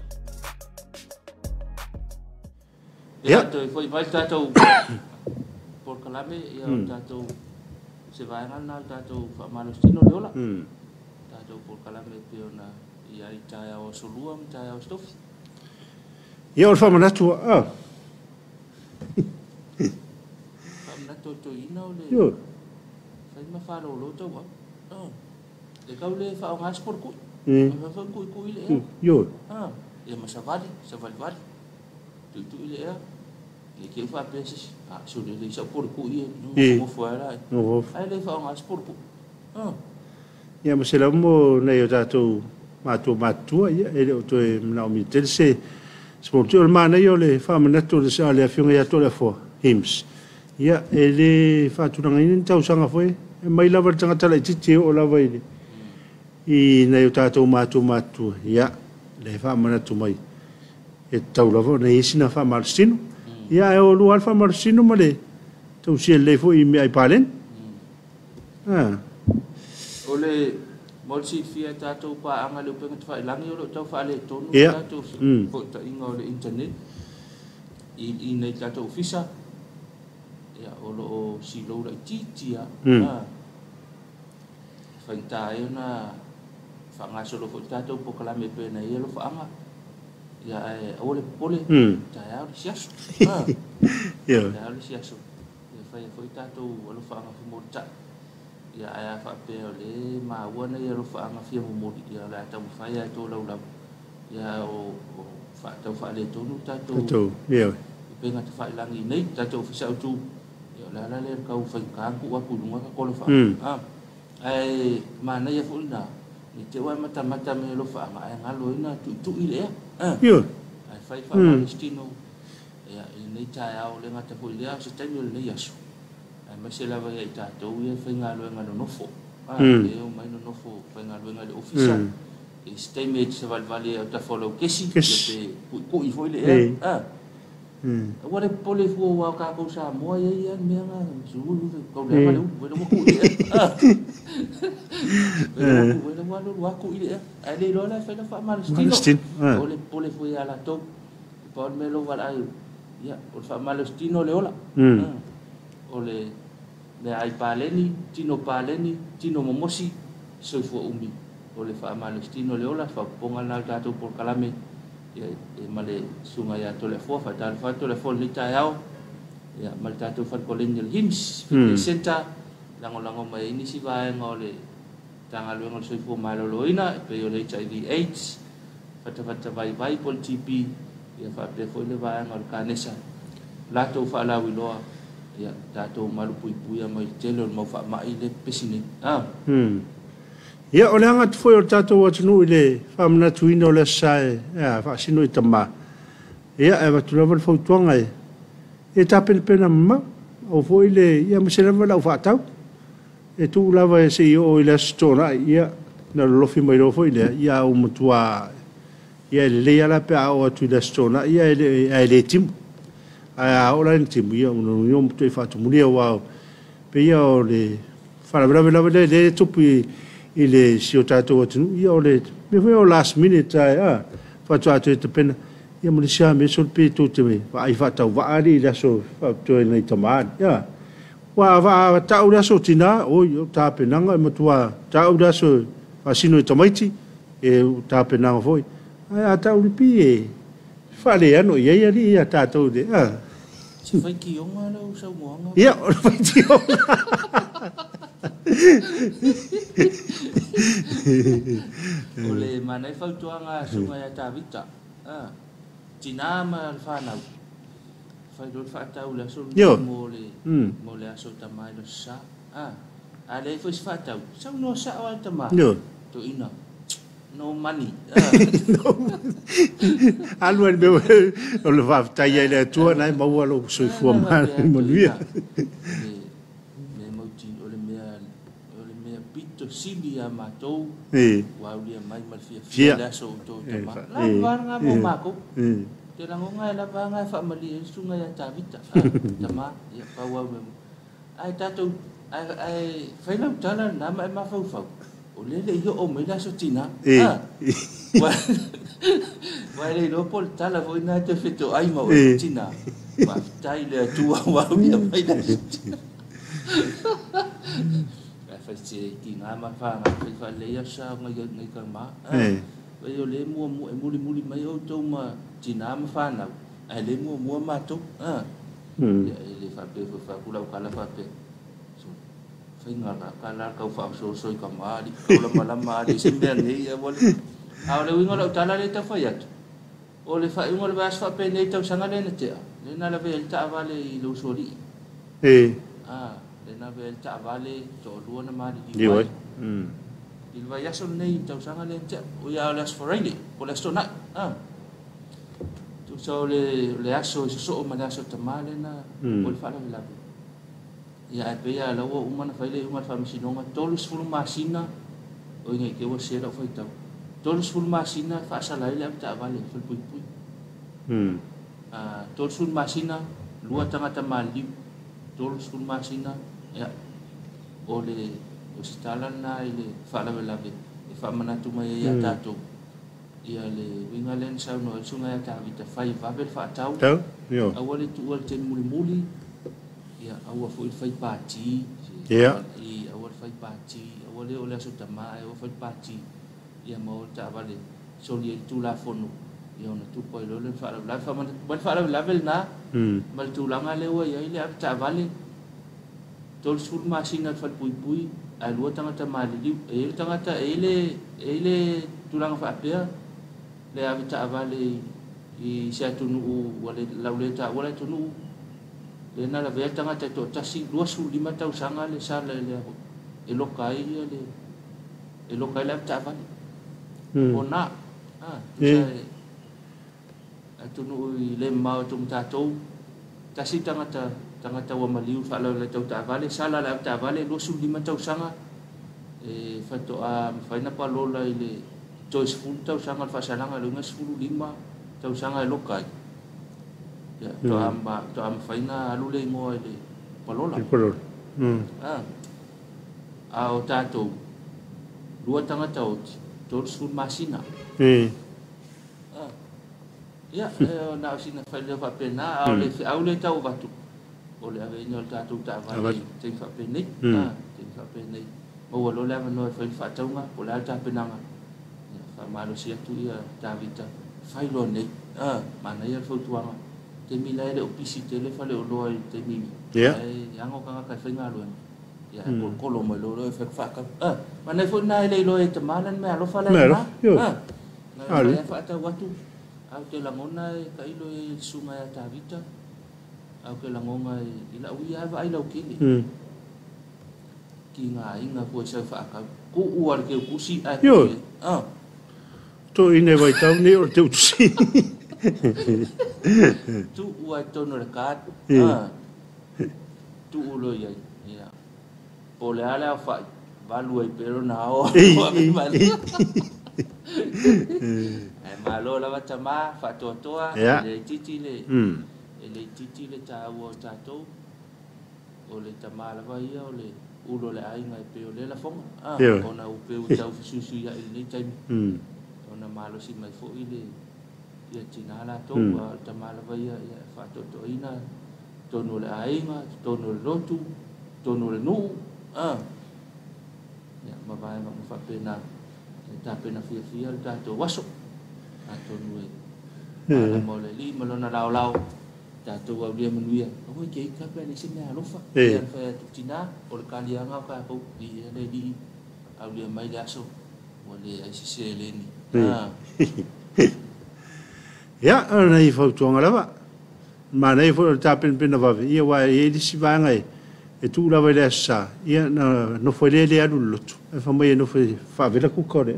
Ia toe foi mai le tatou polokalame ia o tatou se vaega lena o le tatou faamalositino le ola. Tatou polokalame pei ona i ai taeao aso lua ma taeao aso tofi. Ia o le faamanatu a. Faamanatu o le toeaina o le fai ma faalolo tauau. Le kau le whaonga se poro kui. Wha kui kui le ea. Io. Ia ma savali, savalivali. Tui tui le ea. Le kia wha pea sisi. So le le isa poro kui e. Ngofu ai la. Ai le whaonga se poro kui. Ia ma se lau mo nei o tātou mātua mātua ia. E le o toe manao mi tele se se poro tui o le mana ia o le whaamanatu o le sa le awhionga ia tō le afoa. Hims. Ia e le whaaturanga ina ni tausanga foe. E mai lava le tangata lai titi o lava i le i nei o tātou mātua mātua. Ia, le whaamanatu mai. E tau lava o nei isi na whaamalositino. Ia ae o lua lava le faamalosino ma le tausia lelei foi i meaai paleni. Ah. O le mo le silafia e tatou paaga i le upega tafailagi o lo o tau faaletonu le tatou fesootaiga o le internet i inei i le tatou ofisa, ia, o lo o silou laitiiti lava. E faigata ai ona faagasolo foi le tatou polokalame e pei ona i ai alofaaga. Ia ae aua le popole, taeao le isi aso. Taeao le isi aso. Ia fai ai foi tatou alofaaga femolitai. Ia ae a faapea o lea e maua nai alofaaga fia momoli, ia o le a taumafai lava e tolaulau. Ia o tau faaletonu le tatou upega tafailagi i inei, le tatou ofisa autu. Ia o le ala lea o le tau faigata ona tuu atu i luga tatou alofaaga. Ae manaia foi lena, ne i te i ua e matamata mai i alofaaga ae galo ai ona tuitui le ea. Ae fai faamalositino ia i lenei taeao, le gata foi i lea, o se taimi o lenei aso, aemaise lava ia i tatou ia e faigaluega nonofo, e omai nonofo faigaluega i le ofisa, i se taimi e te savalivali ai autafa o lau kesi, ia pe tuitui foi le ea. Aua le popole fua aua o tatou Samoa e i ai lava le mea lena, tau leaga le ulu, ua tuu i le ea. Ua alu atu i le ea, ae le iloa la e fai lau faamalositino. Aua le popole fua ia latou. Pau le mea lou valaau, ia, o le faamalositino le ola. O le meaai paleni, tino paleni, tino momosi, soifua umi. O le faamalositino le ola, faaopoopoga lena o le tatou polokalame ia, e ma le susuga ia Toleafoa, faatalofa atu Toleafoa i lenei taeao, ia, ma le tatou fale koleni o le HIMS, Fitness Centre, lagolago mai ai nisi vaega o le Matagaluega o le Soifua Maloloina, e pei o le HIV AIDS, fatafata vaivai po o le TB, ia faapea foi le vaega o le kanesa, latou faalauiloa, ia tatou malupuipuia mai le tele o le mau faamai le pepesi nei. Ia, o le aga atu foi o le tatou atunuu i le faamanatuina o le Aso Sa e faasino i tama, ia, e avatu lava le fautuaga e tapenapena mamao, aua foi le, ia, aemaise lava le au faatau, e tuu lava se i oo i le Aso Toonai, ia, na lolofi mai loa foi lea, ia, a ua matua, ia, e lelei lava la pe a oo atu i le Aso Toonai, ia, ae le timu. Ae a oo la ina timu, ia, ua ua matuai faatumulia, aua pei ia o le faalavelave lava lea lea e tupu i le si o tatou atunuu, ia o le mea foi o last minute ae a faatoa toe tapena, ia ma le isi lava mea sole pe tou te vaai faatauvaa alii i le aso faapitoa i nai tama alii. Ia, ua a tau le aso tinā, oi, o tapenaga e matua tau le aso e faasino i tamaiti, e tapenaga foi. Ae a tau le pi e faaleano i ai alii ia tatou le, a. Se faitioga lau saunoaga. Ia, o le faitioga. O le manaia fautuaga a Susuga ia Tavita, tinā ma le fanau, fai loa le faatau i le aso lenei mo le mo le aso tama i le Aso Sa. A leai foi se faatau, saunoa sao lava le tama, toeaina, no money. Alu ai le mea o le faafetai ai i le Atua na e maua lou soifua manuia. Le mea mautinoa, o le mea o le mea pito sili ia matou, ua aulia mai ma le fiafia le aso o outou tama. Lava lena mo matou. Ou te lagona e lava lena e faamalie ai le susuga ia Tavita, tama, ia pau au mea. Ae tatou, ae fai lau tala lena ma e mafaufau, o lea e le i oo mai le aso tina. Ua e le iloa po o le tala foi lena e toe fetoai ma oe, tina. Faafetai i le Atua ua aulia mai le aso tina. Ae fai se tiga ma fanau, fai faalelei aso sa o ngai tama. Fai o lea e muamua, e mulimuli mai outou ma tina ma fanau, ae le muamua matou. Ia, e le faapea foi fai atu lau tala faapea, so, faiga la tala tau faaosooso i tama alii, tau lamalama alii se mea nei, aua le. A o le uiga o lau tala lea e tau fai atu, o le faaiuga o le vaiaso faapenei i tausaga lea na tea, lea na lavea ai le taavale i le usoalii. Lea na lavea ai le taavale, toalua na maliliu ai. I le vaiaso lenei i le tausaga lea na tea, o ia o le Aso Faraile, po o le Aso Toonai. Tusa o le aso e sosoo ma le aso tama lea na o le faalavelave. Ia ae pei lava o la ua uma ona fai le iuga a le Faamasinoga, 30 masina, oi nei te i ua sese lau faitau, 30 masina e faasala ai le avetaavale i le falepuipui. 30 masina 2 tagata maliliu 30 masina ia o le ositala na i le faalavelave e faamanatu mai ai ia tatou ia le uiga lea na saunoa ai le susuga ia Tavita fai vave le faatau aua le tuua le taimi mulimuli ia aua foi le fai pati aua le fai pati aua le oo le aso tamā ae aua fai le pati ia ma o le taavale soli ai le tulafono ia ona tupu ai loa lea le faalavelave faamanatu mai le faalavelave lenā ma le tulaga lea ua i ai le ave taavale 30 masina i le falepuipui ae 2 tagata maliliu e i ai le tagata e i ai le tulaga faapea le ave taavale i se atunuu ua laulea taua le atunuu lea na lavea le tagata e toatasi 25 tausaga le sala e loka ai le e loka ai le ave taavale o na tusa e atunuu i le mamao atu ma tatou tasi tagata tagata ua maliu faalavelave tau taavale sala le ave taavale 25 tausaga e faatoa mafai na palola i le toe 10 tausaga o le faasalaga le uiga 15 tausaga e loka ai ia toa mafai na alu le igoa i le palola a o tatou 2 tagata oti 30 masina ia na o sina faileo faapena a o le feau le tau avatu o le aveina o le tatou taavale taimi faapenei taimi faapenei maua loa le avanoa e fai le faatauga po o le a le tapenaga faamalosi atu ia Tavita fai loa nei manaia le fautuaga taimi la e le o pisi tele faleoloa i le taimi e ago tagata e faigaluega ia e kolokolo mai loa e fai faatau manaia foi lena e le iloa e tamā lana meaalofa la e na e faatau atu au te lagona e tailo i le susuga ia Tavita au te lagona i lau ia vaai lautele ki ngā aiga foi sau faatau tuu a le teutusi ae to ine vaitau nei o le teutusi tuu ai totonu o le card tuu loa i ai ia po o le a le aofai valu ai pea lona ao ae malo lava tamā faatoatoa e le itiiti le e le itiiti le taua o tatou o le tamā lava ia o le ulo o le aiga e pei o lea lafoga ona ua pei ua tau fesuisuiai i lenei taimi ona malosi mai foi le ia tinā latou a o le tamā lava ia e faatoatoaina totonu o le aiga totonu o le lotu totonu o le nuu ia ma vaega uma faapena e tapena fiafia le tatou aso atonu e malama o le alii ma lona laolao tatou aulia manuia aua e te ita pe a leai se mea alofa ia na fai atu tinā o le kaliaga o tatou viia le alii aulia mai le aso ua leai se seleni Ia, o nai fautuaga lava. Manaia foi o le tapenapena vave, ia aua e i ai le isi vaega e tuu lava i le Aso Sa, ia na nofo ai lea le alu i le lotu. Ae fai mai e nofo e faavela kuka o le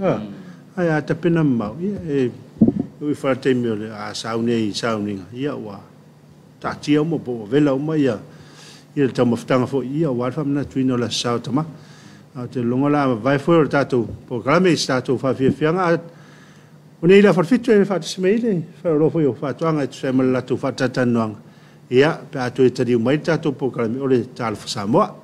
ae a tapena mamao, ia e ui fai le taimi o le a sauni ai i sauniga, ia ua taatia uma po ua vela uma ia le taumafataga foi, ia aua le faamanatuina o le Aso Sa o tama. A o te lologa la mavae foi o le tatou polokalame i se tatou faafiafiaga. O nei la falefitu e faatasi mai ai le faleoloa foi o faatoaga e tusa ai ma le latou faatalatalanoaga, ia pe a toe taliu mai le tatou polokalame o le Talofa Samoa.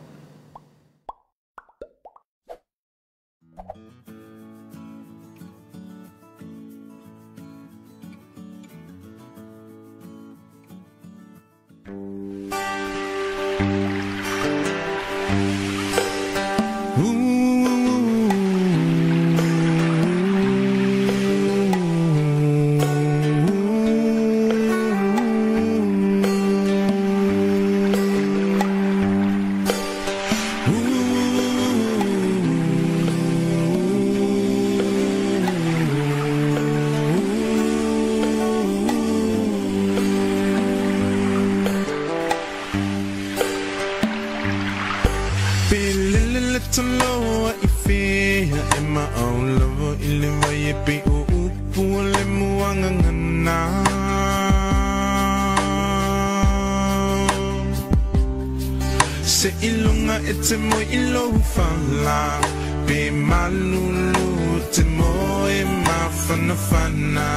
Se ilunga e te moe i lou fala pe malulu te moe mafanafana.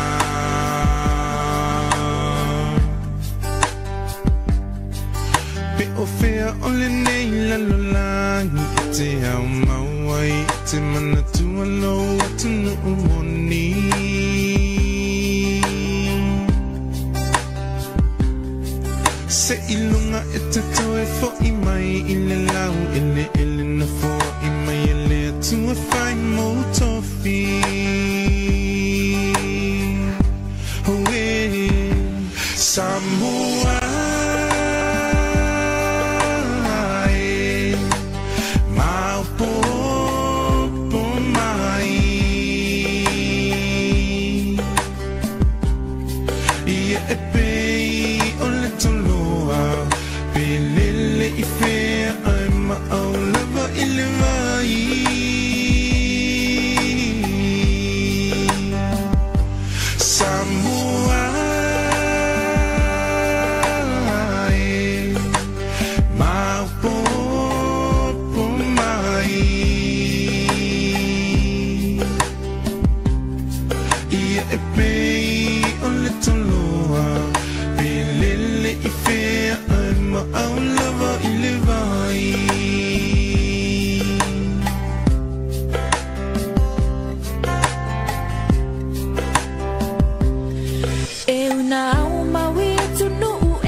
o lenei lalolagi e te ao mau ai i te manatua lou atunuu moni. Se iluga e te toe fo'i mai i le lau eleele na foa'i mai e le Atua fai mou tofi. Oh, eh, Samoa e, maopopo mai. Ia e pei o le toloa, pe lele i fea ai maau lava i le vai. Samoa e, maopopo mai. Ia e pei o le toloa, pe lele i fea ai maau lava i le vai. E una au maui atunuu e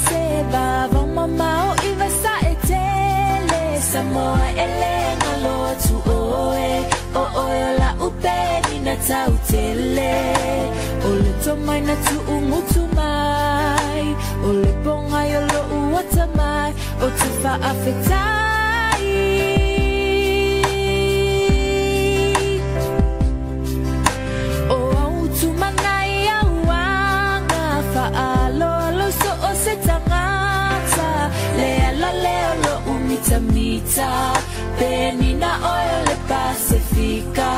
se vavao mamao i vasa e tele. Samoa e le ngalo atu oe, o oe o la upe ni na tau tele. O le tomai na tuu ngutu mai, o le ponga i o lo uata mai, o te faafetai. O au tumanai au anga, whaaloalo so o se tangata. Le ala leo lo umita mita, peni na oe o le Pasifika.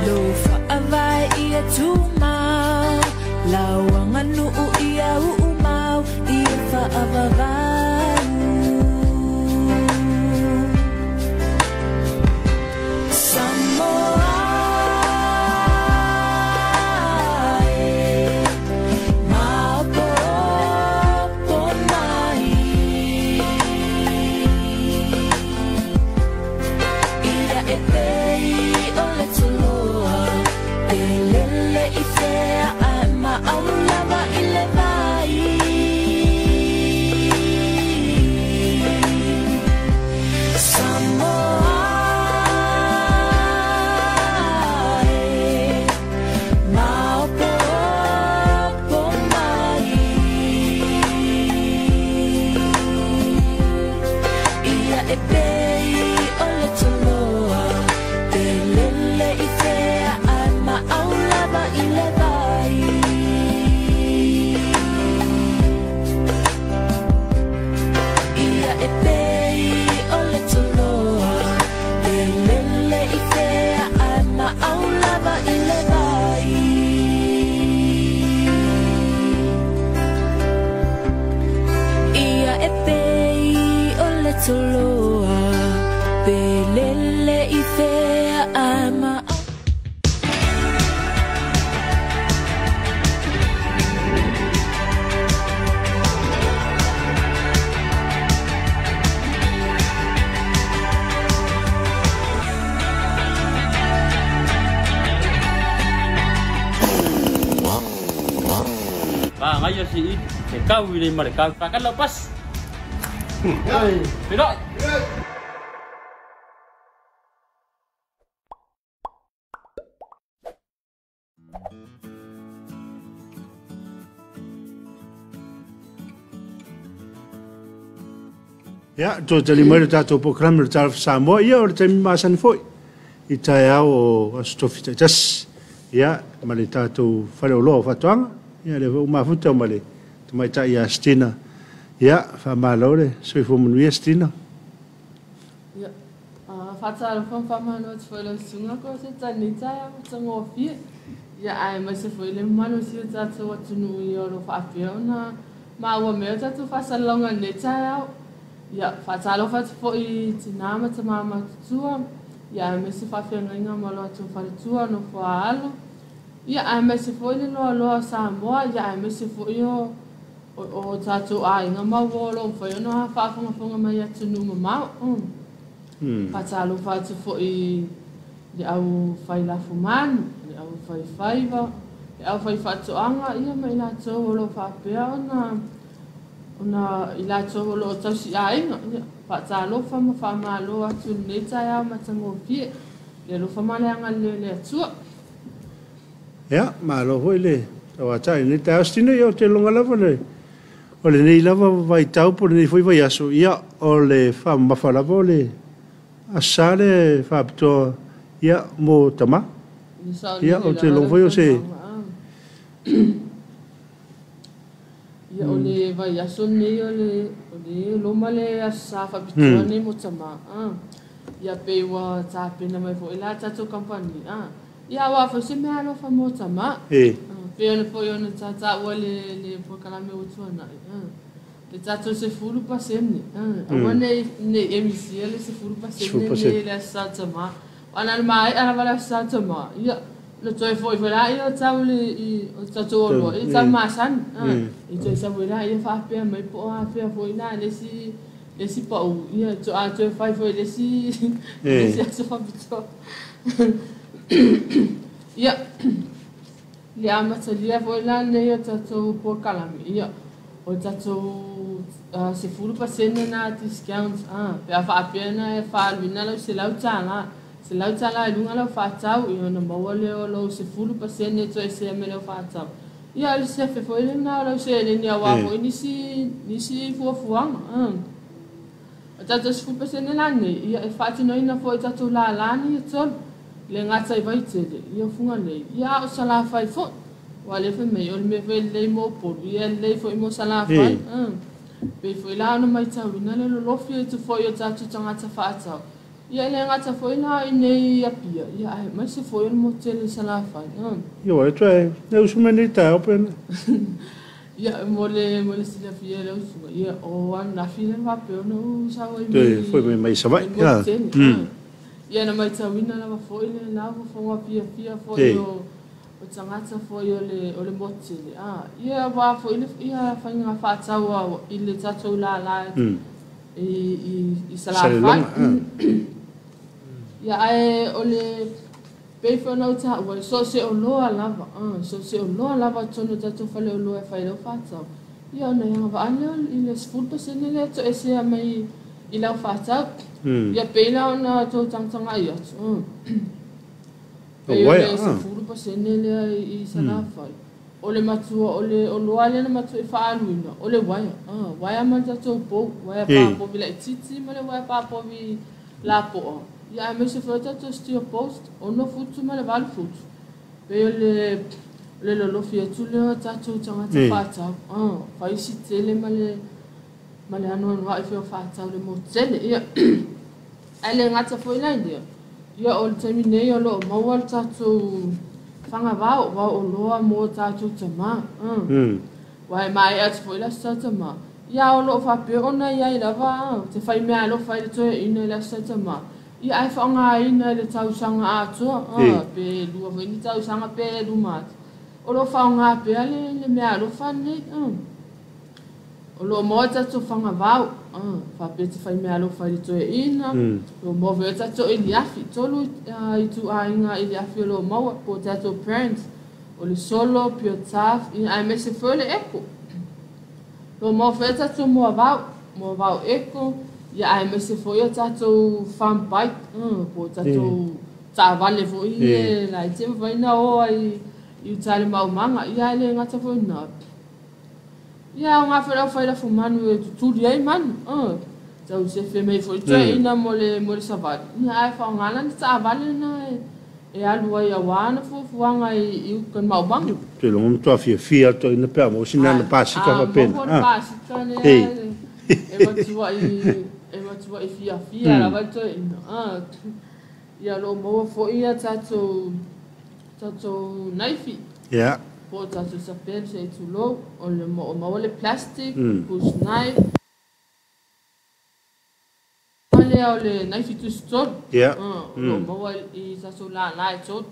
Lo whaavai ia tumau, lau anganuu ia uumau, ia whaavavau. Samoa e, maopopo mai. Ia e pei o le toloa, pe lele i fea ai maau lava i le vai. Samoa e, maopopo mai. Ia e pei o le toloa, pe lele i fea ai maau lava i le vai. Ia e pei o le toloa, pe lele i fea ai maau lava i le vai. Ia e pei o le toloa, pe lele i fea ai maau. Ba ngai si i te kau i le mare kau pa kala pas. Pero Ia, toe tali mai le tatou polokalame o le Talofa Samoa, ia o le taimi masani foi i taeao o Aso Tofi taitasi. Ia, ma le tatou faleoloa o faatoaga, ia lea foi ua mafuta ma le tamaitai ia Stina. Ia, faamalo le soifua manuia Stina. Ia, faatalofa ma faamalo atu foi i lau susuga ko se tanita ia ma tagofie. Ia, ae maise foi le malosi o tatou atunuu ia o lo faapea ona maua mea o tatou faasalalauga i lenei taeao. Ia, faatalofa atu foi i tinā ma tamā matutua. Ia, ae maise faafeagaiga ma lo atu faletua nofo a alo. Ia, ae maise foi le loaloa o Samoa. Ia, ae maise foi o O tatou aiga ma uo o lo o mafai ona faafogafoga mai i atunuu mamao. Faatalofa atu foi i le au fai lafumanu, le au fai faiva, le au fai faatoaga ia ma i latou o lo o faapea ona ona i latou o lo o tausiaiga. Ia, faatalofa ma faamalo atu i lenei taeao matagofie. Le alofa ma le agalelei o le Atua. Ia, malo foi le tauatai i lenei taeao. Stina, ia ou te iloga lava le, o lenei lava vaitau po o lenei foi vaiaso, ia, o le faamamafa lava o le Aso Sa lea e faapitoa, ia, mo tama. Ia, ou te iloga foi o se. Ia, o le vaiaso lenei o le, o le loma le Aso Sa faapitoa lenei mo tama. Ia, pei ua tapena mai foi la tatou kamupani. Ia, aua foi se meaalofa mo tama. Pei ona foi ona sa taua i le polokalame ua tuanai, le tatou 10%, aua ne i emisia le 10% lenei i le Aso Sa Tama. Aua na ona maea lava le Aso Sa Tama, ia, ona toe foi foi lea o tau i o tatou oloa i le tau masani. I toe sau ai lea faapea mai po o afea foi la le isi pau, ia, a toe fai foi i le isi aso faapitoa. Ia, le amatalia foi la lenei o tatou polokalame, ia, o le tatou 10% na discount, pe a faapea na e faaaluina lau $100, $100 i luga lau faatau, ia ona maua lea o lou 10% e toesea mai lau faatau. Ia, o le sefe foi lena o lau seleni aua foi nisi fuafuaga. O tatou 10% la nei, ia, e faatinoina foi i tatou lala nei e tolu. Le gata i Vaitele, ia o Fugalei, ia a o Salafai foi. Aua o lea fai mai, o le mea foi e lelei mo Upolu, ia e lelei foi mo Salafai. Pei foi la ona matauina le lolofi atu foi o tatou tagata faatau. Ia e le gata foi la i inei i Apia, ia aemaise foi o le motu tele i Salafai. Ia ua toe e usu mai nei taeao pe na. Ia mo le silafia e lau susuga, ia o ananafi lea na faapea ona ou sau ai mai. Toe foi mai mai Savaii. Mai motu tele. Ia na matauina lava foi le la fofoga fiafia foi o tagata foi o le motu tele. Ia aua foi le ia faiga faatau i le tatou lala i Salafai. Ia ae o le pei foi ona ou taua, so o se oloa lava, so o se oloa lava totonu o tatou faleoloa e fai ai lau faatau. Ia ona e agavaa lea i le 10% lea e toesea mai i lau faatau. Ia pei la ona tou tagatagai atu. Pei o le 10% lea i Salafai. O le matua, o le oloa lea na matua i faaaluina, o le uaea. Uaea ma le tatou pou, uaea papovi laitiiti ma le uaea papovi lapoa. Ia aemaise foi o tatou steel post, 6 futu ma le 8 futu. Pei o le lolofi atu lea o tatou tagata faatau. Fai si tele ma le anoanoai foi o faatau le motu tele. Ia, ae le gata foi la i lea. Ia o le taimi nei o lo o maua le tatou fagavao, vao oloa mo tatou tama. Ua e maea atu foi le Aso Sa Tama. Ia o lo o faapea ona iai lava te fai meaalofa i le toeaina i le Aso Sa Tama. Ia ae faaaogaina i le tausaga atoa, pe lua foi ni tausaga pe luma atu. O lo o faaaoga pea le meaalofa lenei. O lo o maua tatou fagavao, faapea te fai meaalofa i le toeaina, o lo o maua foi tatou iliafi, 3 ituaiga iliafi o lo o maua, po o tatou brands, o le Solo, Pure Tough, aemaise foi o le Eco. O lo o maua foi tatou moavao Eco, ia aemaise foi o tatou farm bike, po o tatou taavale foi e laiti e mafai ona o ai i uta i le maumaga, ia ae le gata foi na. Ia o ngā whalau whai lafu manu e tutuli ai manu. Tau sefe mei foi toeaina mo le savali. Ia ae faaaogana ni taavale na e alu ai aua na fuafuaga i uka i maumaga. Te iloga matua fiafia toeaina pe a maua sina ana pasika faapena. A maua le pasika lea e matua i fiafia lava le toeaina. Ia o lo o maua foi ia tatou naifi. Ia. Po o tatou sapelu se i tulou, o le o maua le plastic, push knife, lea o le naifi tusitolu. O lo o maua i tatou lala e tolu.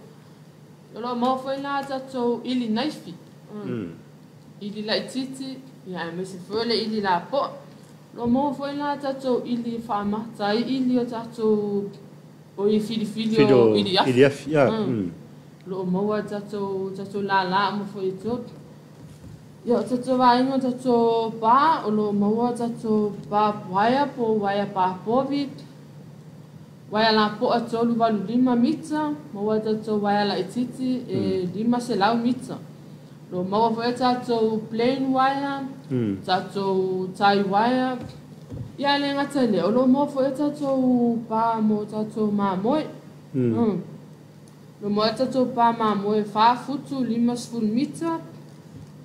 O lo o maua foi la tatou ili naifi. Ili laitiiti, Ia aemaise foi o le ili lapoa. O loo maua foi la tatou ili e faamata ai ili o tatou o i filifili o ili afi. Ili afi, ia. O loo maua tatou lala uma foi e tolu. Ia o tatou vaega o tatou pa, o loo maua tatou pa uaea po o uaea papovi, uaea lapoa 385 mita, maua tatou uaea laitiiti e 500 mita. O loo maua foi tatou plain wire, tatou tie wire. Ia le gata i lea, o loo maua foi tatou pa mo tatou mamoe. O loo maua tatou pa mamoe 4 futu 50 mita,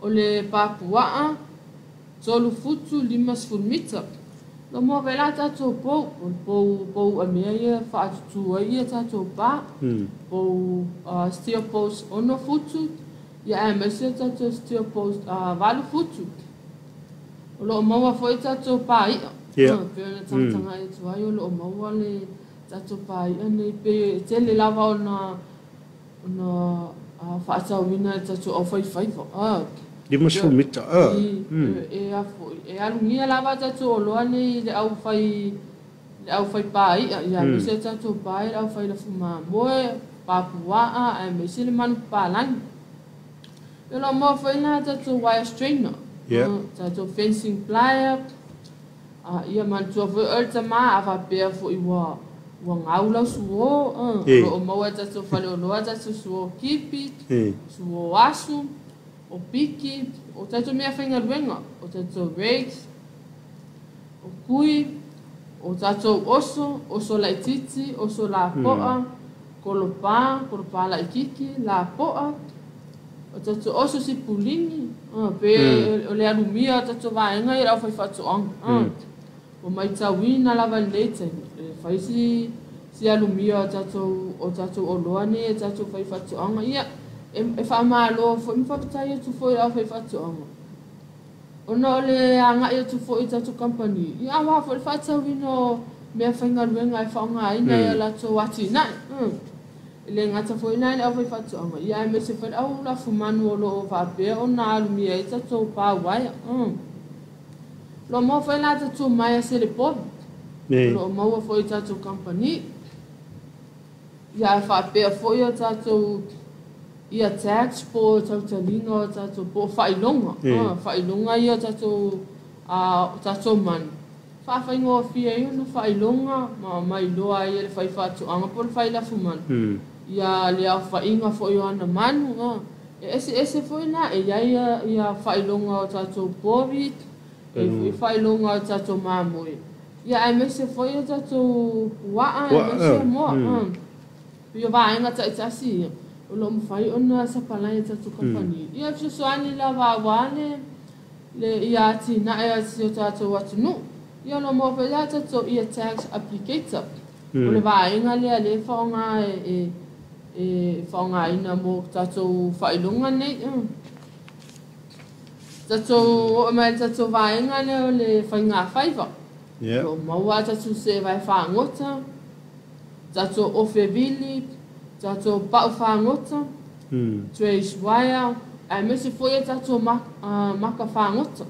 o le papuaa 3 futu 50 mita. O loo maua foi la tatou pou, o le pou uamea ia faatutu ai ia tatou pa, pou steel post 6 futu, ia aemaise o tatou steel post 8 futu. O loo maua foi tatou pai'a. Pei ona tagatagai atu ai o loo maua le tatou pai'a nei pe tele lava ona faatauina e tatou aufaifaiva. 50 mita. E e alugia lava tatou oloa nei le aufai pai'a, ia aemaise tatou pae le aufai lafumamoe, papuaa, aemaise le manupapalagi. O loo maua foi la tatou wire strainer, tatou fencing plier. Ia manatua foi oe le tamā a faapea foi ua gau lau suo, o loo maua tatou faleoloa tatou suo kipi, suo asu, o piki, o tatou mea faigaluega, o tatou rakes, o kui, o tatou oso, oso laitiiti, oso lapoa, kolopa, kolopa laikiki, lapoa, o tatou oso sipulini, pe o le alumia o tatou vaega ia le aufaifaatoaga. Ua maitauina lava lenei taimi, e fai si alumia o tatou oloa nei e tatou faifaatoaga. Ia e faamalo foi ma faafetai atu foi i le aufaifaatoaga, ona o le agai atu foi i tatou kamupani, ia aua foi le faatauina o mea faigaluega e faaaogaina e latou atinae. E le gata foi la i le aufaifaatoaga, ia aemaise foi le au lafumanu o loo faapea ona alumia ai tatou pa uaea. O loo maua foi la tatou maea selepovi, o loo maua foi tatou kamupani. Ia faapea foi o tatou ia tax po o tautaliga o tatou po o faailoga, faailoga ia tatou manu. Faafaigofie ai ona faailoga ma mailoa ai e le faifaatoaga po o le failafumanu ia le aofaiga foi o ana manu. E eseese foi la e iai ia faailoga o tatou povi, e foi faailoga o tatou mamoe, ia aemaise foi o tatou puaa, aemaise moa. Ia vaega taitasi ia o loo mafai ona sapalai e tatou kamupani. Ia fesoasoani lava auā le ia atinae a si o tatou atunuu. Ia o loo maua foi la tatou ia tax applicator. O le vaega lea le faaaoga e faaaogaina mo tatou faailoga nei. Tatou oo mai le tatou vaega lea o le faigafaiva. O loo maua tatou seevae fagota, tatou ofevili, tatou pau fagota, trace wire, aemaise foi e tatou maka fagota.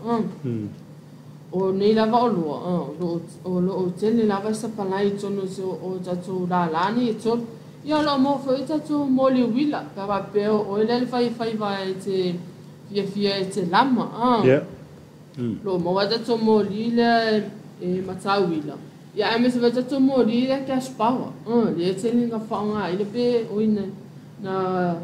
O nei lava oloa, o loo tele lava sapalai i totonu o tatou lala nei e tolu. Ia o loo maua foi tatou moli uila, pe a faapea o oe lea le faifaiva e te fiafia e te lama. Loo maua tatou moli lea e matauila. Ia aemaise foi tatou moli lea cash power, lea tele na faaaoga ai le pe oi na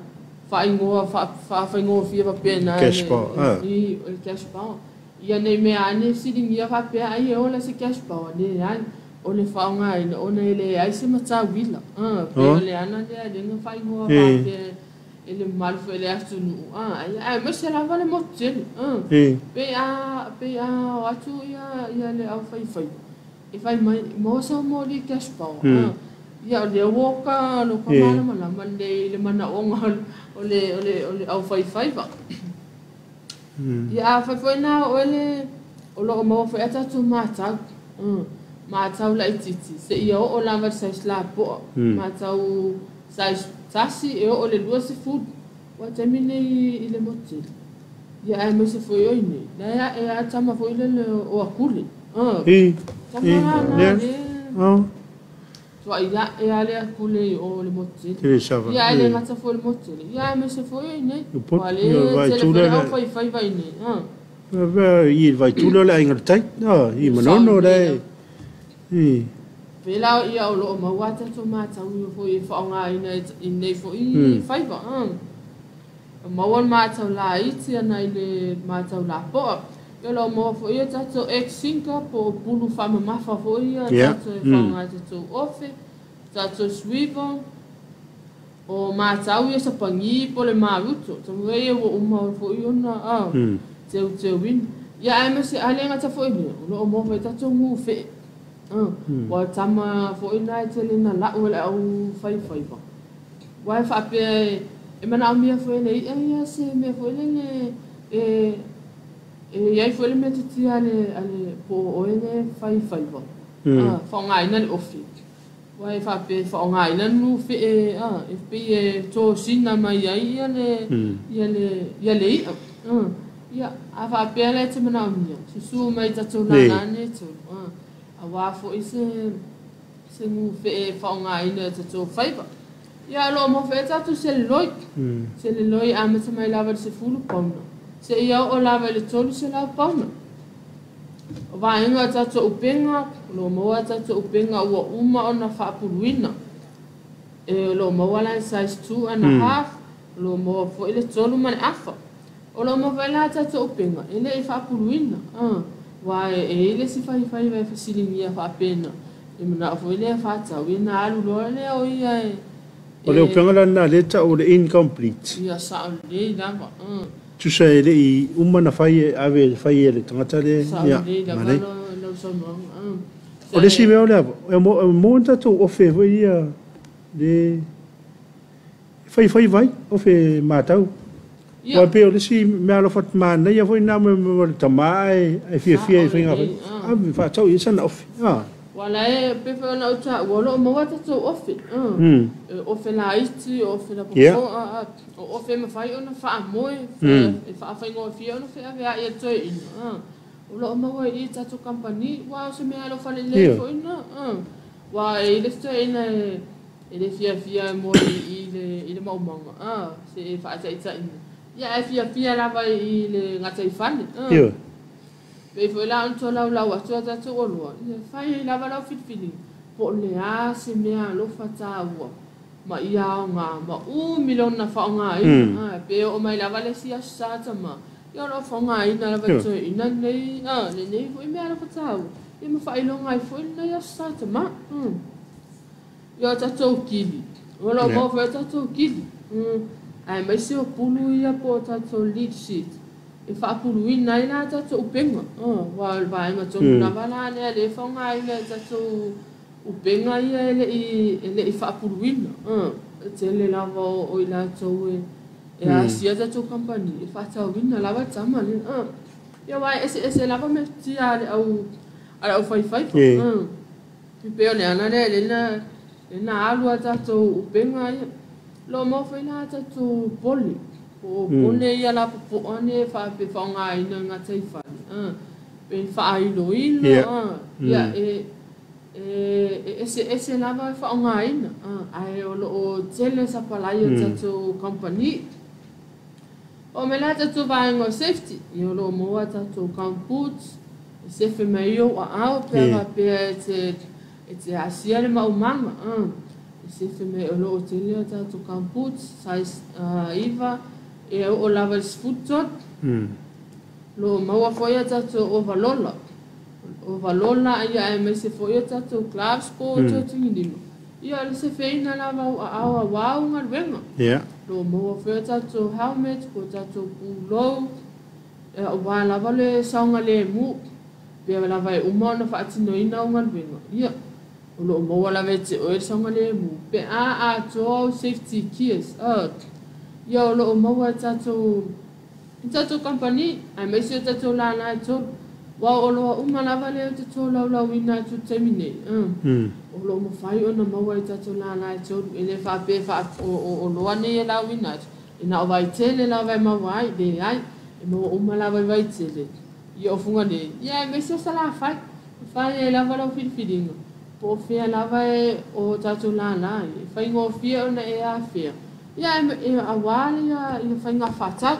faaigoa faafaigofie faapena cash power. I o le cash power. Ia nei mea ane fesiligia faapea ai e ola se cash power, leai o le faaaogaina ona e leai se matauila. Pe o le ana lea lea na faaigoa faapea e le mamalu foi le atunuu. Aemaise lava le motu tele. Pe a o atu ia le aufaifaiva e fai mai maua sau moli cash power. Ia o lea ua ka lo ka malamalama lelei i le manaoga o le aufaifaiva. Ia afai foi na oe le o loo maua foi a tatou matau, matau laitiiti seia oo lava le size lapoa, matau size 1 e oo le 20. Ua taimi nei i le motu tele Ia aemaise foi oi nei la e a tama foi lele o akule. Tama la le. Tuai ia e ale akule o le motele. Ia ele ngata foi le motele. Ia aemaise foi oi nei. Wale tele foi au fai fai vai nei. I vai tula le aiga tai. I manono le. Pela ia o loo maua tatou matau ia foi e faaaogaina i nei foi faiva. Maua le matau laiti ana i le matau lapoa. Ia o loo maua foi ia tatou ex-sinka po o pulu faamamafa foi ia tatou e faaaoga i tatou ofe, tatou swivel, o matau ia sapagi po o le maluto. Talu ai ia ua uma foi ona teuteuina. Ia aemaise a le gata foi lea, o loo maua foi tatou gufee. Ua tama foi na e tele na lau e le au faifaiva. Ua e faapea e manaomia foi le i'a ia se mea foi lele e iai foi le metotia ale po o oe le faifaiva. Faaaogaina le ofi. Ua e faapea e faaaogaina le gufee e pei e tosina mai ai ia le ia le i'a. Ia a faapea la e te manaomia susu mai tatou lalane e tolu. Auā foi se gufee e faaaogaina e tatou faiva. Ia o loo maua foi tatou seleloi. Seleloi amata mai lava i le 10 pauna. Seia oo lava i le 300 pauna. O vaega o tatou upega, o loo maua tatou upega ua uma ona faapuluina. E o loo maua la size 2.5, o loo maua foi le 3 ma le afa. O loo maua foi la tatou upega e le i faapuluina. Ua e i le si faifaiva e fesiligia faapena. E manao foi lea faatau ia na alu loa lea o ia e O le upega la na le ta'u le incomplete. Ia sao lelei lava. Tusa e lei uma na fai e ave fai e le tagata le Sao ia lelei lava manai. Lau saunoaga. O le isi mea o le ava, e mo tatou ofe foi ia le fai fai vai ofe matau. Ia. Ua pei o le isi mea alofa manaia foi na me le tamā e fiafia i faiga fai. Ave faatau ia sana ofe. Ua la e pe foi ona ou ta'ua o loo maua tatou ofe. Ofe laiti, ofe lapopoa, o ofe e mafai ona faamoe, e faafaigofie ona feaveai e le toeaina. O loo maua i tatou kampani, ua o se mea alofa lelei foi na. Ua e i le toeaina e le fiafia mo i le maumaga, se e faataitaiga. Ia ae fiafia lava i le gataifale. Pei foi la ona tolaulau atu a tatou oloa, ia fai lava lau filifiliga, po o le a se mea alofa tāua, ma ia aoga, ma umi lona faaaogaina. Pe oo mai lava le isi aso sa tama, ia o loo faaaogaina lava e toeaina lenei, lenei foi mea alofa tāua, ia ma faailoga ai foi lenei aso sa tama. Ia o tatou kili, o loo maua foi o tatou kili. Aemaise o pulu ia po o tatou lead sheet. E faapuluina ai la tatou upega. Ua o le vaega tonu lava la lea le faaaogaina e tatou upega ia e lei faapuluina. E tele lava o i latou e asia tatou kampani e faatauina lava tama lea. Ia ua e eseese lava metotia a le au faifaifa. E pei o le ala lea e lena alu a tatou upega ia. Loo maua foi la tatou pole. O pole ia lapopoa ne faape faaaogaina i gataifale. Pe faailoilo. Ia e eseese lava e faaaogaina. Ae o loo tele sapalai o tatou kampani. O me la tatou vaega o safety. Ia o loo maua tatou gumboots. E sefe mai ou aao pe a faapea e te asia le maumaga. E sefe mai o loo tele o tatou gumboots size 9 e oo lava i le 13. Loo maua foi a tatou ovalola. Ovalola ia aemaise foi o tatou gloves po o totigilima. Ia o le sefeina lava au aao auā o galuega. Loo maua foi o tatou helmet po o tatou pulou. Auā lava le saogalemu. Pe lava e uma ona faatinoina au galuega. Ia o loo maua lava e te oe le saogalemu. Pe a atoa au safety gears. Ia o loo maua e tatou kampani aemaise o tatou lala e tolu. Ua o oloa uma lava lea o te tolaulauina atu i le taimi nei. O loo mafai ona maua e tatou lala e tolu. E le faapea o oloa nei e lauina atu. E na o vaitele lava e maua ai, leai. E E maua uma lava i Vaitele, ia o Fugalei, ia aemaise o Salafai, e fai ai lava lau filifiliga, po o fea lava e o tatou lala ai, e faigofie ona e afea, ia e auā ia faiga faatau.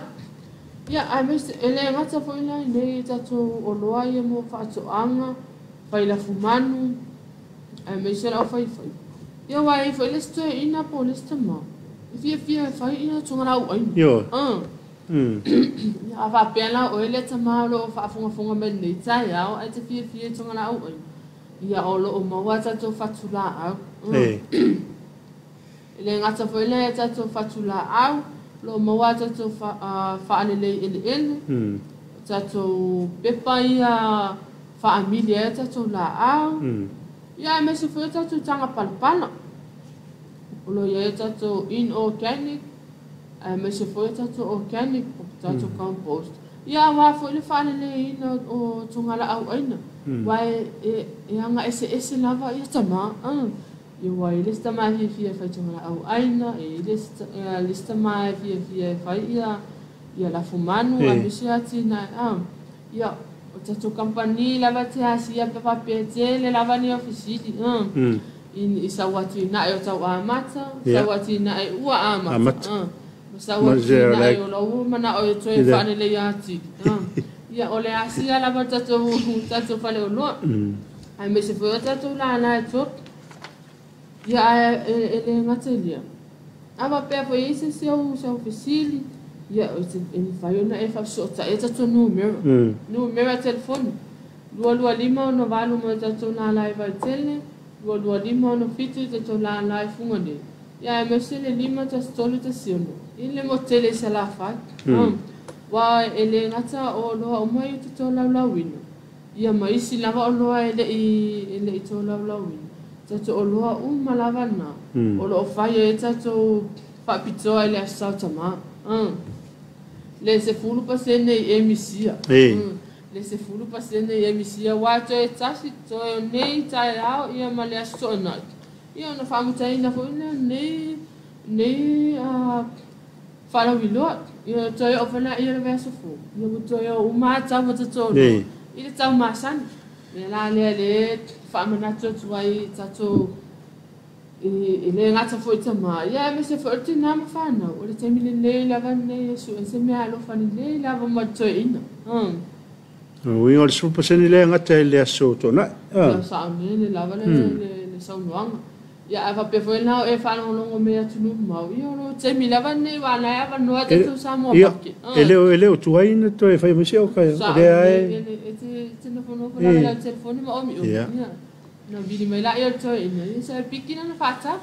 Ia aemaise e le gata foi la i nei tatou oloa ia mo faatoaga, fai lafumanu, aemaise le aufaifaiva. Ia aua e i ai foi le isi toeaina po o le isi tama e fiafia e fai ia togalaau aina. Ioe. Ia a faapea la o oe lea tama o lo o faafogafoga mai i lenei taeao ae te fiafia i togalaau aina, ia o lo o maua a tatou fatulaau. E le gata foi la i a tatou fatulaau, o lo o maua a tatou faalelei eleele, o tatou pepa ia faamili ai a tatou laau, ia aemaise foi o tatou taga palapala. O lo o i ai a tatou inorganic, aemaise foi o tatou organic, o tatou compost. Ia aua foi le faaleleiina o togalaau aina, aua e aga eseese lava ia tama. Ia ua i ai le isi tama e fiafia e fai togalaau aina, e i ai le isi tama e fiafia e fai ia lafumanu, aemaise atinae. Ia, o tatou kamupani lava te asia pe faapea e tele lava ni ofisili i sau atinae o tau amata, sau atinae ua amata, ma sau atinae o lau ua manao e toe faaleleia atili. Ia, o le asia lava o tatou faleoloa, aemaise foi o tatou lala e tolu. Ia, ae e le gata i lea, a faapea foi e i ai se isi au fesili, ia, e mafai ona e faafesootai i tatou numera, numera telefoni, 225 68 mo tatou lala i Vaitele, 225 67 i tatou lala i Fugalei, ia aemaise le 51316 i le motu tele i Salafai. Aua e le gata o oloa uma ia e tolaulauina, ia ma isi lava oloa e le i tolaulauina, tatou oloa uma lava na, o lo o fai ai tatou faapitoa i le Aso Tama. Le 10% i emisia. Le 10% i emisia, aua toe tasi, toe o nei taeao ia ma le Aso Toonai. Ia ona faamutaina foi lea nei faalauiloa. Ia toe oo foi lea le vaiaso fou. Ia ua toe o uma lava tau o tatou oloa i le tau masani. Ia la lea le faamanatu atu ai tatou i le gata foi tama, ia aemaise foi o le tinā ma fanau, o le taimi lelei lava lenei e sue se mea alofa lelei lava mo le toeaina. Uiga o le 10% lea e gata i le aso Toonai. Ia saolele lava le saunoaga. Ia ae faapea foi la o e faalogologo mai i atunuu mamao, ia o lo taimi lava lenei aua o la e avanoa tatou Samoa Market. E le o tuai ona toe fai mai se oka, o lea e. E te nofonofo lava i lau telefoni ma omiomi. Ia. Na vili mai laia o le toeaina, ia sa e piki lana faatau.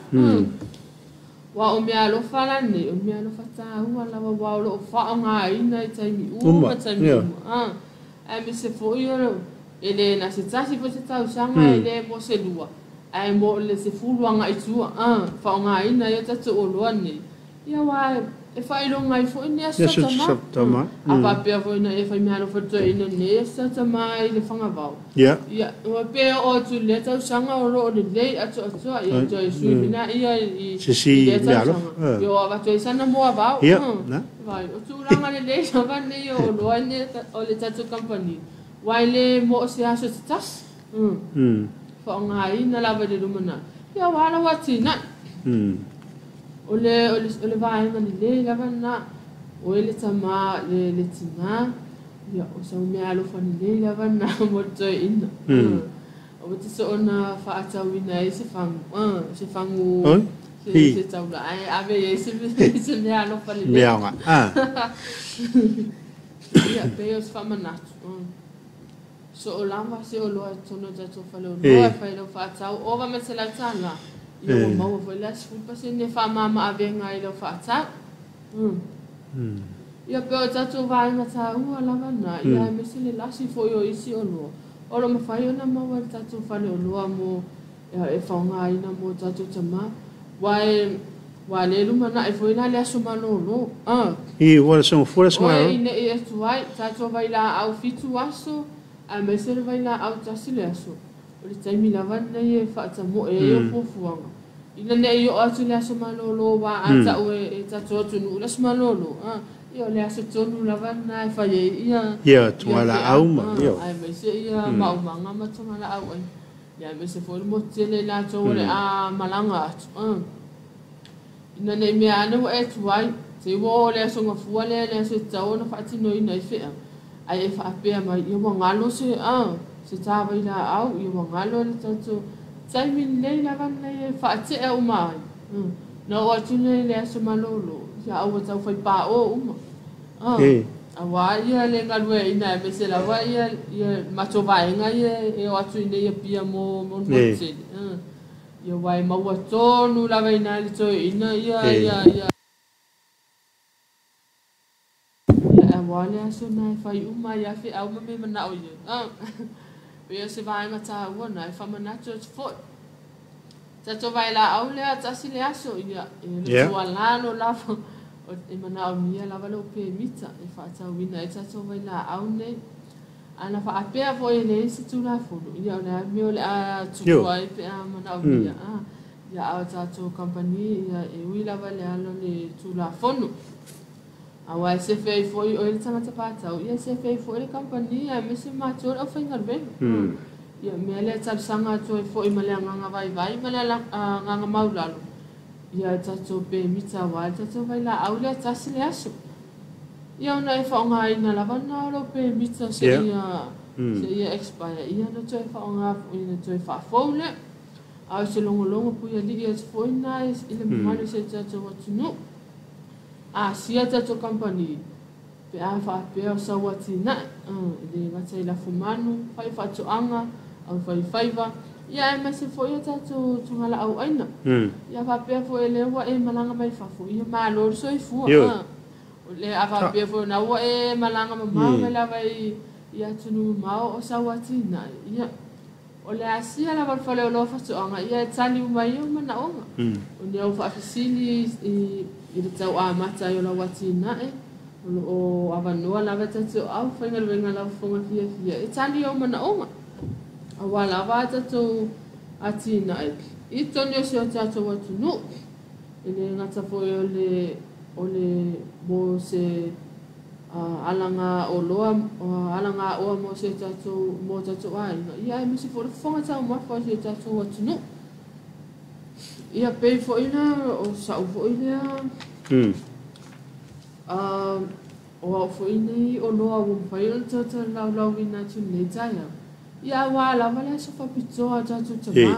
Aua o mea alofa la nei, o mea alofa taua lava aua o lo o faaaogaina i taimi uma ma taimi uma. Aemaise foi o e le na se tasi foi se tausaga e le mo se lua, ae mo le 10 agai i tua, faaaogaina ai o tatou oloa nei. Ia aua e faailoga ai foi ni aso tama. A faapea foi na e fai meaalofa i le toeaina nei aso tama i le fagavao. Ia, ua pe oo atu i lea tausaga o lo o lelei atoatoa, ia toe sui mai laia i lea tausaga. Ia o avatu ai sana moavao. Vai, o tulaga lelei lava nei o oloa nei o le tatou kamupani, aua e le mo o se aso se tasi. Faaaogaina lava i le lumanai. Ia aua lau atinae. O le vaega lelei lava lena, o oe le tama le tinā, ia o sau meaalofa lelei lava lena mo le toeaina. Aua te soona faatauina ai se fagu, se fagu se taula, ae ave i ai se meaalofa lelei. Mea aoga. Ia, pei o se faamanatu. Soo lava se oloa i totonu o tatou faleoloa e fai lau faatau, ova ma le $100. Ia ua maua foi la 10% e faamama avega ai lau faatau. Ia pei o tatou vaega taua lava na, ia aemaise le lasi foi o isi oloa o lo o mafai ona maua e le tatou faleoloa mo e faaaogaina mo tatou tama. Aua e le lumanai foi la le aso malolo. I ua le soga fua le aso malolo. Oe ina ia tuai, tatou vailaau 7 aso, aemaise le vailaau 1 le aso. O le taimi lava lenei e faatamoe ai o fuafuaga. Ina ne i oo atu le aso malolo aua a tau e tatou atunuu le aso malolo, Ia o le aso tonu lava lena e fai ai ia Ia togalaau ma ioe. Aemaise ia maumaga ma togalaau ai. Ia aemaise foi le motu tele i latou o le a malaga atu. Ina nei mea ane ua e tuai, se i ua oo i le aso gafua lea i le aso e tatau ona faatinoina ai feau, ae e faapea mai, ia ua galo se, se ta vailaau, ia ua galo le tatou taimi lelei lava lenei e faatea uma ai. Na oo atu lea i le aso malolo, ia a ua tau fai paʻō uma. Auā ia le galueaiina aemaise lava ia ia matou vaega ia e o atu i inei i Apia mo mo le motu tele. Ia aua e maua tonu lava i ina le toeaina ia ia ia ia auā le aso lena e fai uma ai lava feau ma mea manao i ai. Pei o se vaega taua lena e faamanatu atu foi. Tatou vaelaau lea tasi le aso, ia, e le tuualalo lava, e manaomia lava lou pemita e faatauina ai tatou vailaau nei. Ana faapea foi e leai se Tulafono, ia o le a le mea o le a tuua ai pe a manaomia, ia a o tatou kamupani, ia e ui lava i le ala o le Tulafono. Aua e sefe ai foi oe le tagata patau, ia e sefe ai foi le kamupani aemaise matou le aufaigaluega. Ia o le mea lea e talosaga atu ai foi ma le agaga vaivai ma le agaga maulalo, ia tatou pemita aua le tatou vailaau lea tasi le aso. Ia ona e faaaogaina lava lena o lou pemita seia seia expire, ia ona toe faaaoga ona toe faafou lea. A o se logologo puialii atu foi lena i le mamalu o si o tatou atunuu. Asia tatou kamupani pe a faapea o sau atinae, e le gata i lafumanu, fai faatoaga, aufaifaiva, ia aemaise foi o tatou togalaau aina. Ia faapea foi o lea ua e malaga mai fafo, ia malo le soifua. O le a faapea foi o lena ua e malaga mamao mai lava i atunuu mamao o sau atinae, ia O le asia lava o le faleoloa faatoaga, ia e tali uma ai ou manaoga. O ni au faafesili i le tau amata ai o lau atinae, o lo o avanoa lava ta te au faigaluega laufofoga fiafia e tali ou manaoga. Aua lava a tatou atinae i totonu o si o tatou atunuu. E le gata foi o le o le mo se alagaoloa, alagaoa mo si o tatou, mo tatou aiga, ia aemaise foi o le fofoga taumafa o si o tatou atunuu. Ia pei foi la o sa'u foi lea o au foi nei oloa ua mafai ona toe tolaulauina atu i lenei taeao, ia aua lava le aso faapitoa a tatou tamā.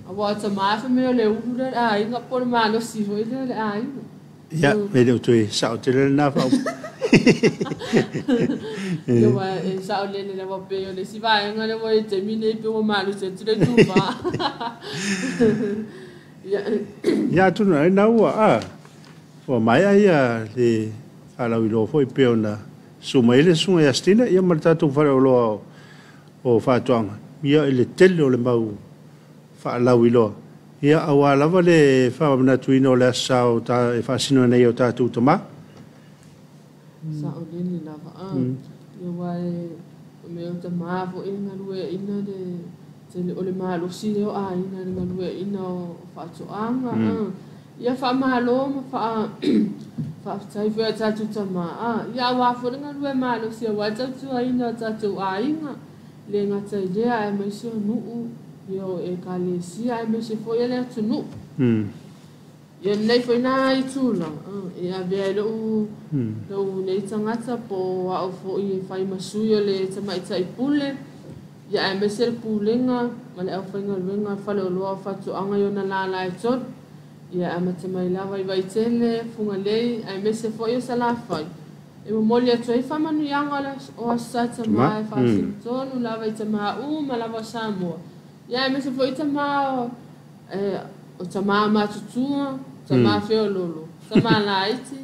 Aua o tamā fai mai o le ulu lea o le aiga po o le malosi foi lea o le aiga. Ia, e le o toe sao tele lena faaupu. Ia, aua e saolele lava pei o le isi vaega lea ua i ai i le taimi lenei pei ua malosi atu le itupa. Ia. Ia, atonu ai na ua, a, ua maea ia le faalauiloa foi pei ona susu mai ai le Susuga ia Stina, ia ma le tatou faleoloa o faatoaga, ia i le tele o le mau faalauiloa, ia aua lava le faamanatuina o le Aso Sa o ta, e faasino ai nei o tatou tama. Saolele lava a. Ia aua e o mea o tama foi e galueaina le tele o le malosi lea o aiga i le galueaina o faatoaga a. Ia faamalo ma faa faafetai foi ia tatou tama a. Ia aua foi le galue malosi aua le tautuaina o tatou aiga. E le gata i lea aemaise o nuu, ia o Ekalesia aemaise foi o le atunuu. Ia lenei foi na itula e avea ai lou lou nei tagata po o au foi e fai ma sui o le tamaitai pule, ia aemaise le pulega ma le aufaigaluega a le Faleoloa o Faatoaga i ona lala e tolu. Ia e amata mai lava i Vaitele, Fugalei aemaise foi o Salafai. E momoli atu ai faamanuiaga o Aso Sa Tamā e faasino tonu lava i tamā uma lava o Samoa, ia aemaise foi tamā o tamā matutua, tamā feoloolo, tamā laiti,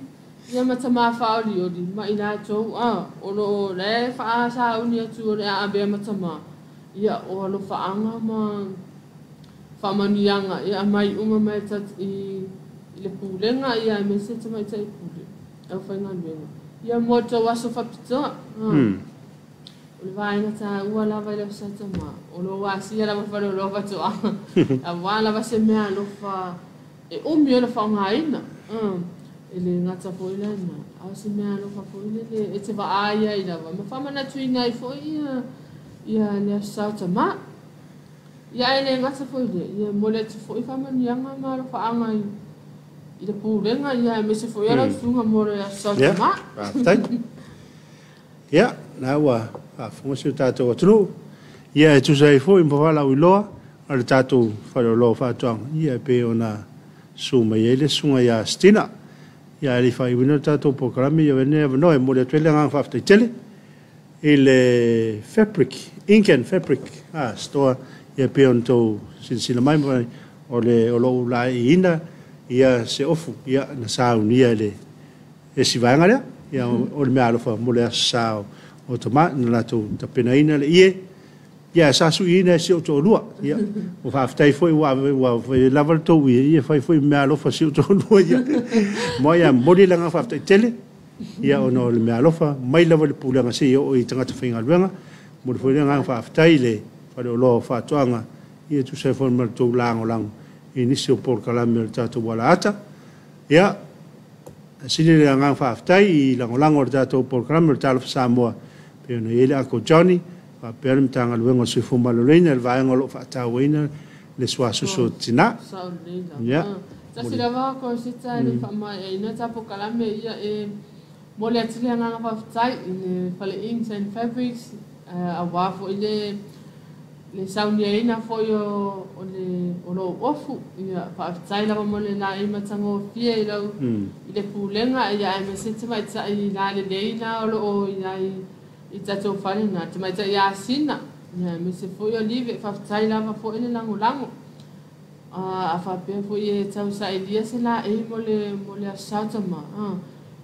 ia ma tamā faaolioli ma i latou a o lo o la e faasauni atu o le a avea ma tamā, ia o alofaaga ma faamanuiaga e aumai uma mai i le pulega ia aemaise tamaitai pule. Aufaigaluega. Ia mo tou aso faapitoa. O le vaega taua lava i le Aso Sa Tamā, o lo o asia lava faleoloa faatoaga, aua lava se meaalofa e umi ona faaaogaina. E le gata foi lena, a o se mea alofa foi lele e te vaai ai lava ma faamanatuina ai foi ia ia le Aso Sa o Tamā. Ia ae le gata foi i lea, ia e momoli atu foi faamanuiaga ma alofaaga i i le pulega ia aemaise foi o lau susuga mo le Aso Sa o Ia, Tamā. faafetai. Ia, na ua faafofoga si o tatou atunuu. Ia, e tusa ai foi ma faalauiloa a le tatou faleoloa o faatoaga, ia e pei ona susu mai ai le susuga ia Stina. Ia, ae le i faaiuina le tatou polokalame, ia avea lenei avanoa e momoli atu ai le agaga faafetai tele i le Fabric, Ink and Fabric Store, ia pei ona outou silasila mai, o le o lo o laeiina ia se ofu ia na saunia e le isi vaega lea. Ia, o le meaalofa mo le Aso Sa o Tamā, na latou tapenaina le ie, ia sa suiina e si ou toalua. Ia, ua faafetai foi ua fai lava le tou ie, ia fai foi meaalofa si ou toalua. Ia, mo ia momoli le agaga faafetai tele, ia ona o le meaalofa mai lava i le pulega seia oo i tagata faigaluega. Momoli foi le agaga faafetai i le faleoloa o faatoaga, ia tusa ai foi ma le tou lagolago i nisi o polokalame o le tatou alaata. Ia, sili le agaga faafetai i lagolago o le tatou polokalame o le Talofa Samoa, pei ona i ai le Uncle Johnny, faapea le Matagaluega o le Soifua Maloloina, le vaega o lo o faatauaina le suasusu o tina. Sao lelei lava. Ia. Tasi lava ko se tsa le faamaeaina tsa polokalame ia e momoli atu le agaga faafetai i le fale Inks and Fabrics auā foi le le sauniaina foi o o le o lou ofu. Ia faafetai lava mo le laei matagofie i lau i le pulega ia aemaise tamaitai lalelei la o lo o i ai i tatou fale na tamaitai asina ia aemaise foi o Live. Faafetai lava foi le lagolago. A faapea foi e tausailia se laei mo le mo le Aso Sa o Tamā,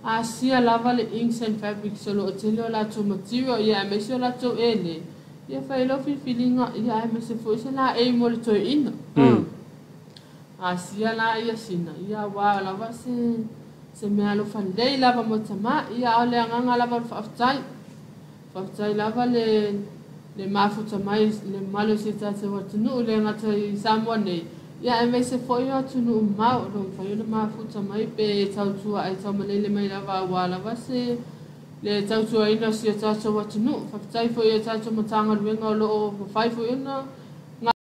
asia lava le Inks and Fabrics o lo o tele o latou material ia aemaise o latou ele ia fai ai lau filifiliga ia aemaise foi se laei mo le toeaina. Asia la ia sina ia auā lava se se mea alofa lelei lava mo tamā ia a o le agaga lava o le faafetai. Faafetai lava le le mafuta mai le mamalu o si o tatou atunuu le gata i Samoa nei ia aemaise foi o atunuu mamao o lo o mafai ona mafuta mai pe tautua ai taumalele mai lava auā lava se le tautuaina o si o tatou atunuu. Faafetai foi i a tatou Matagaluega o lo o mafai foi ona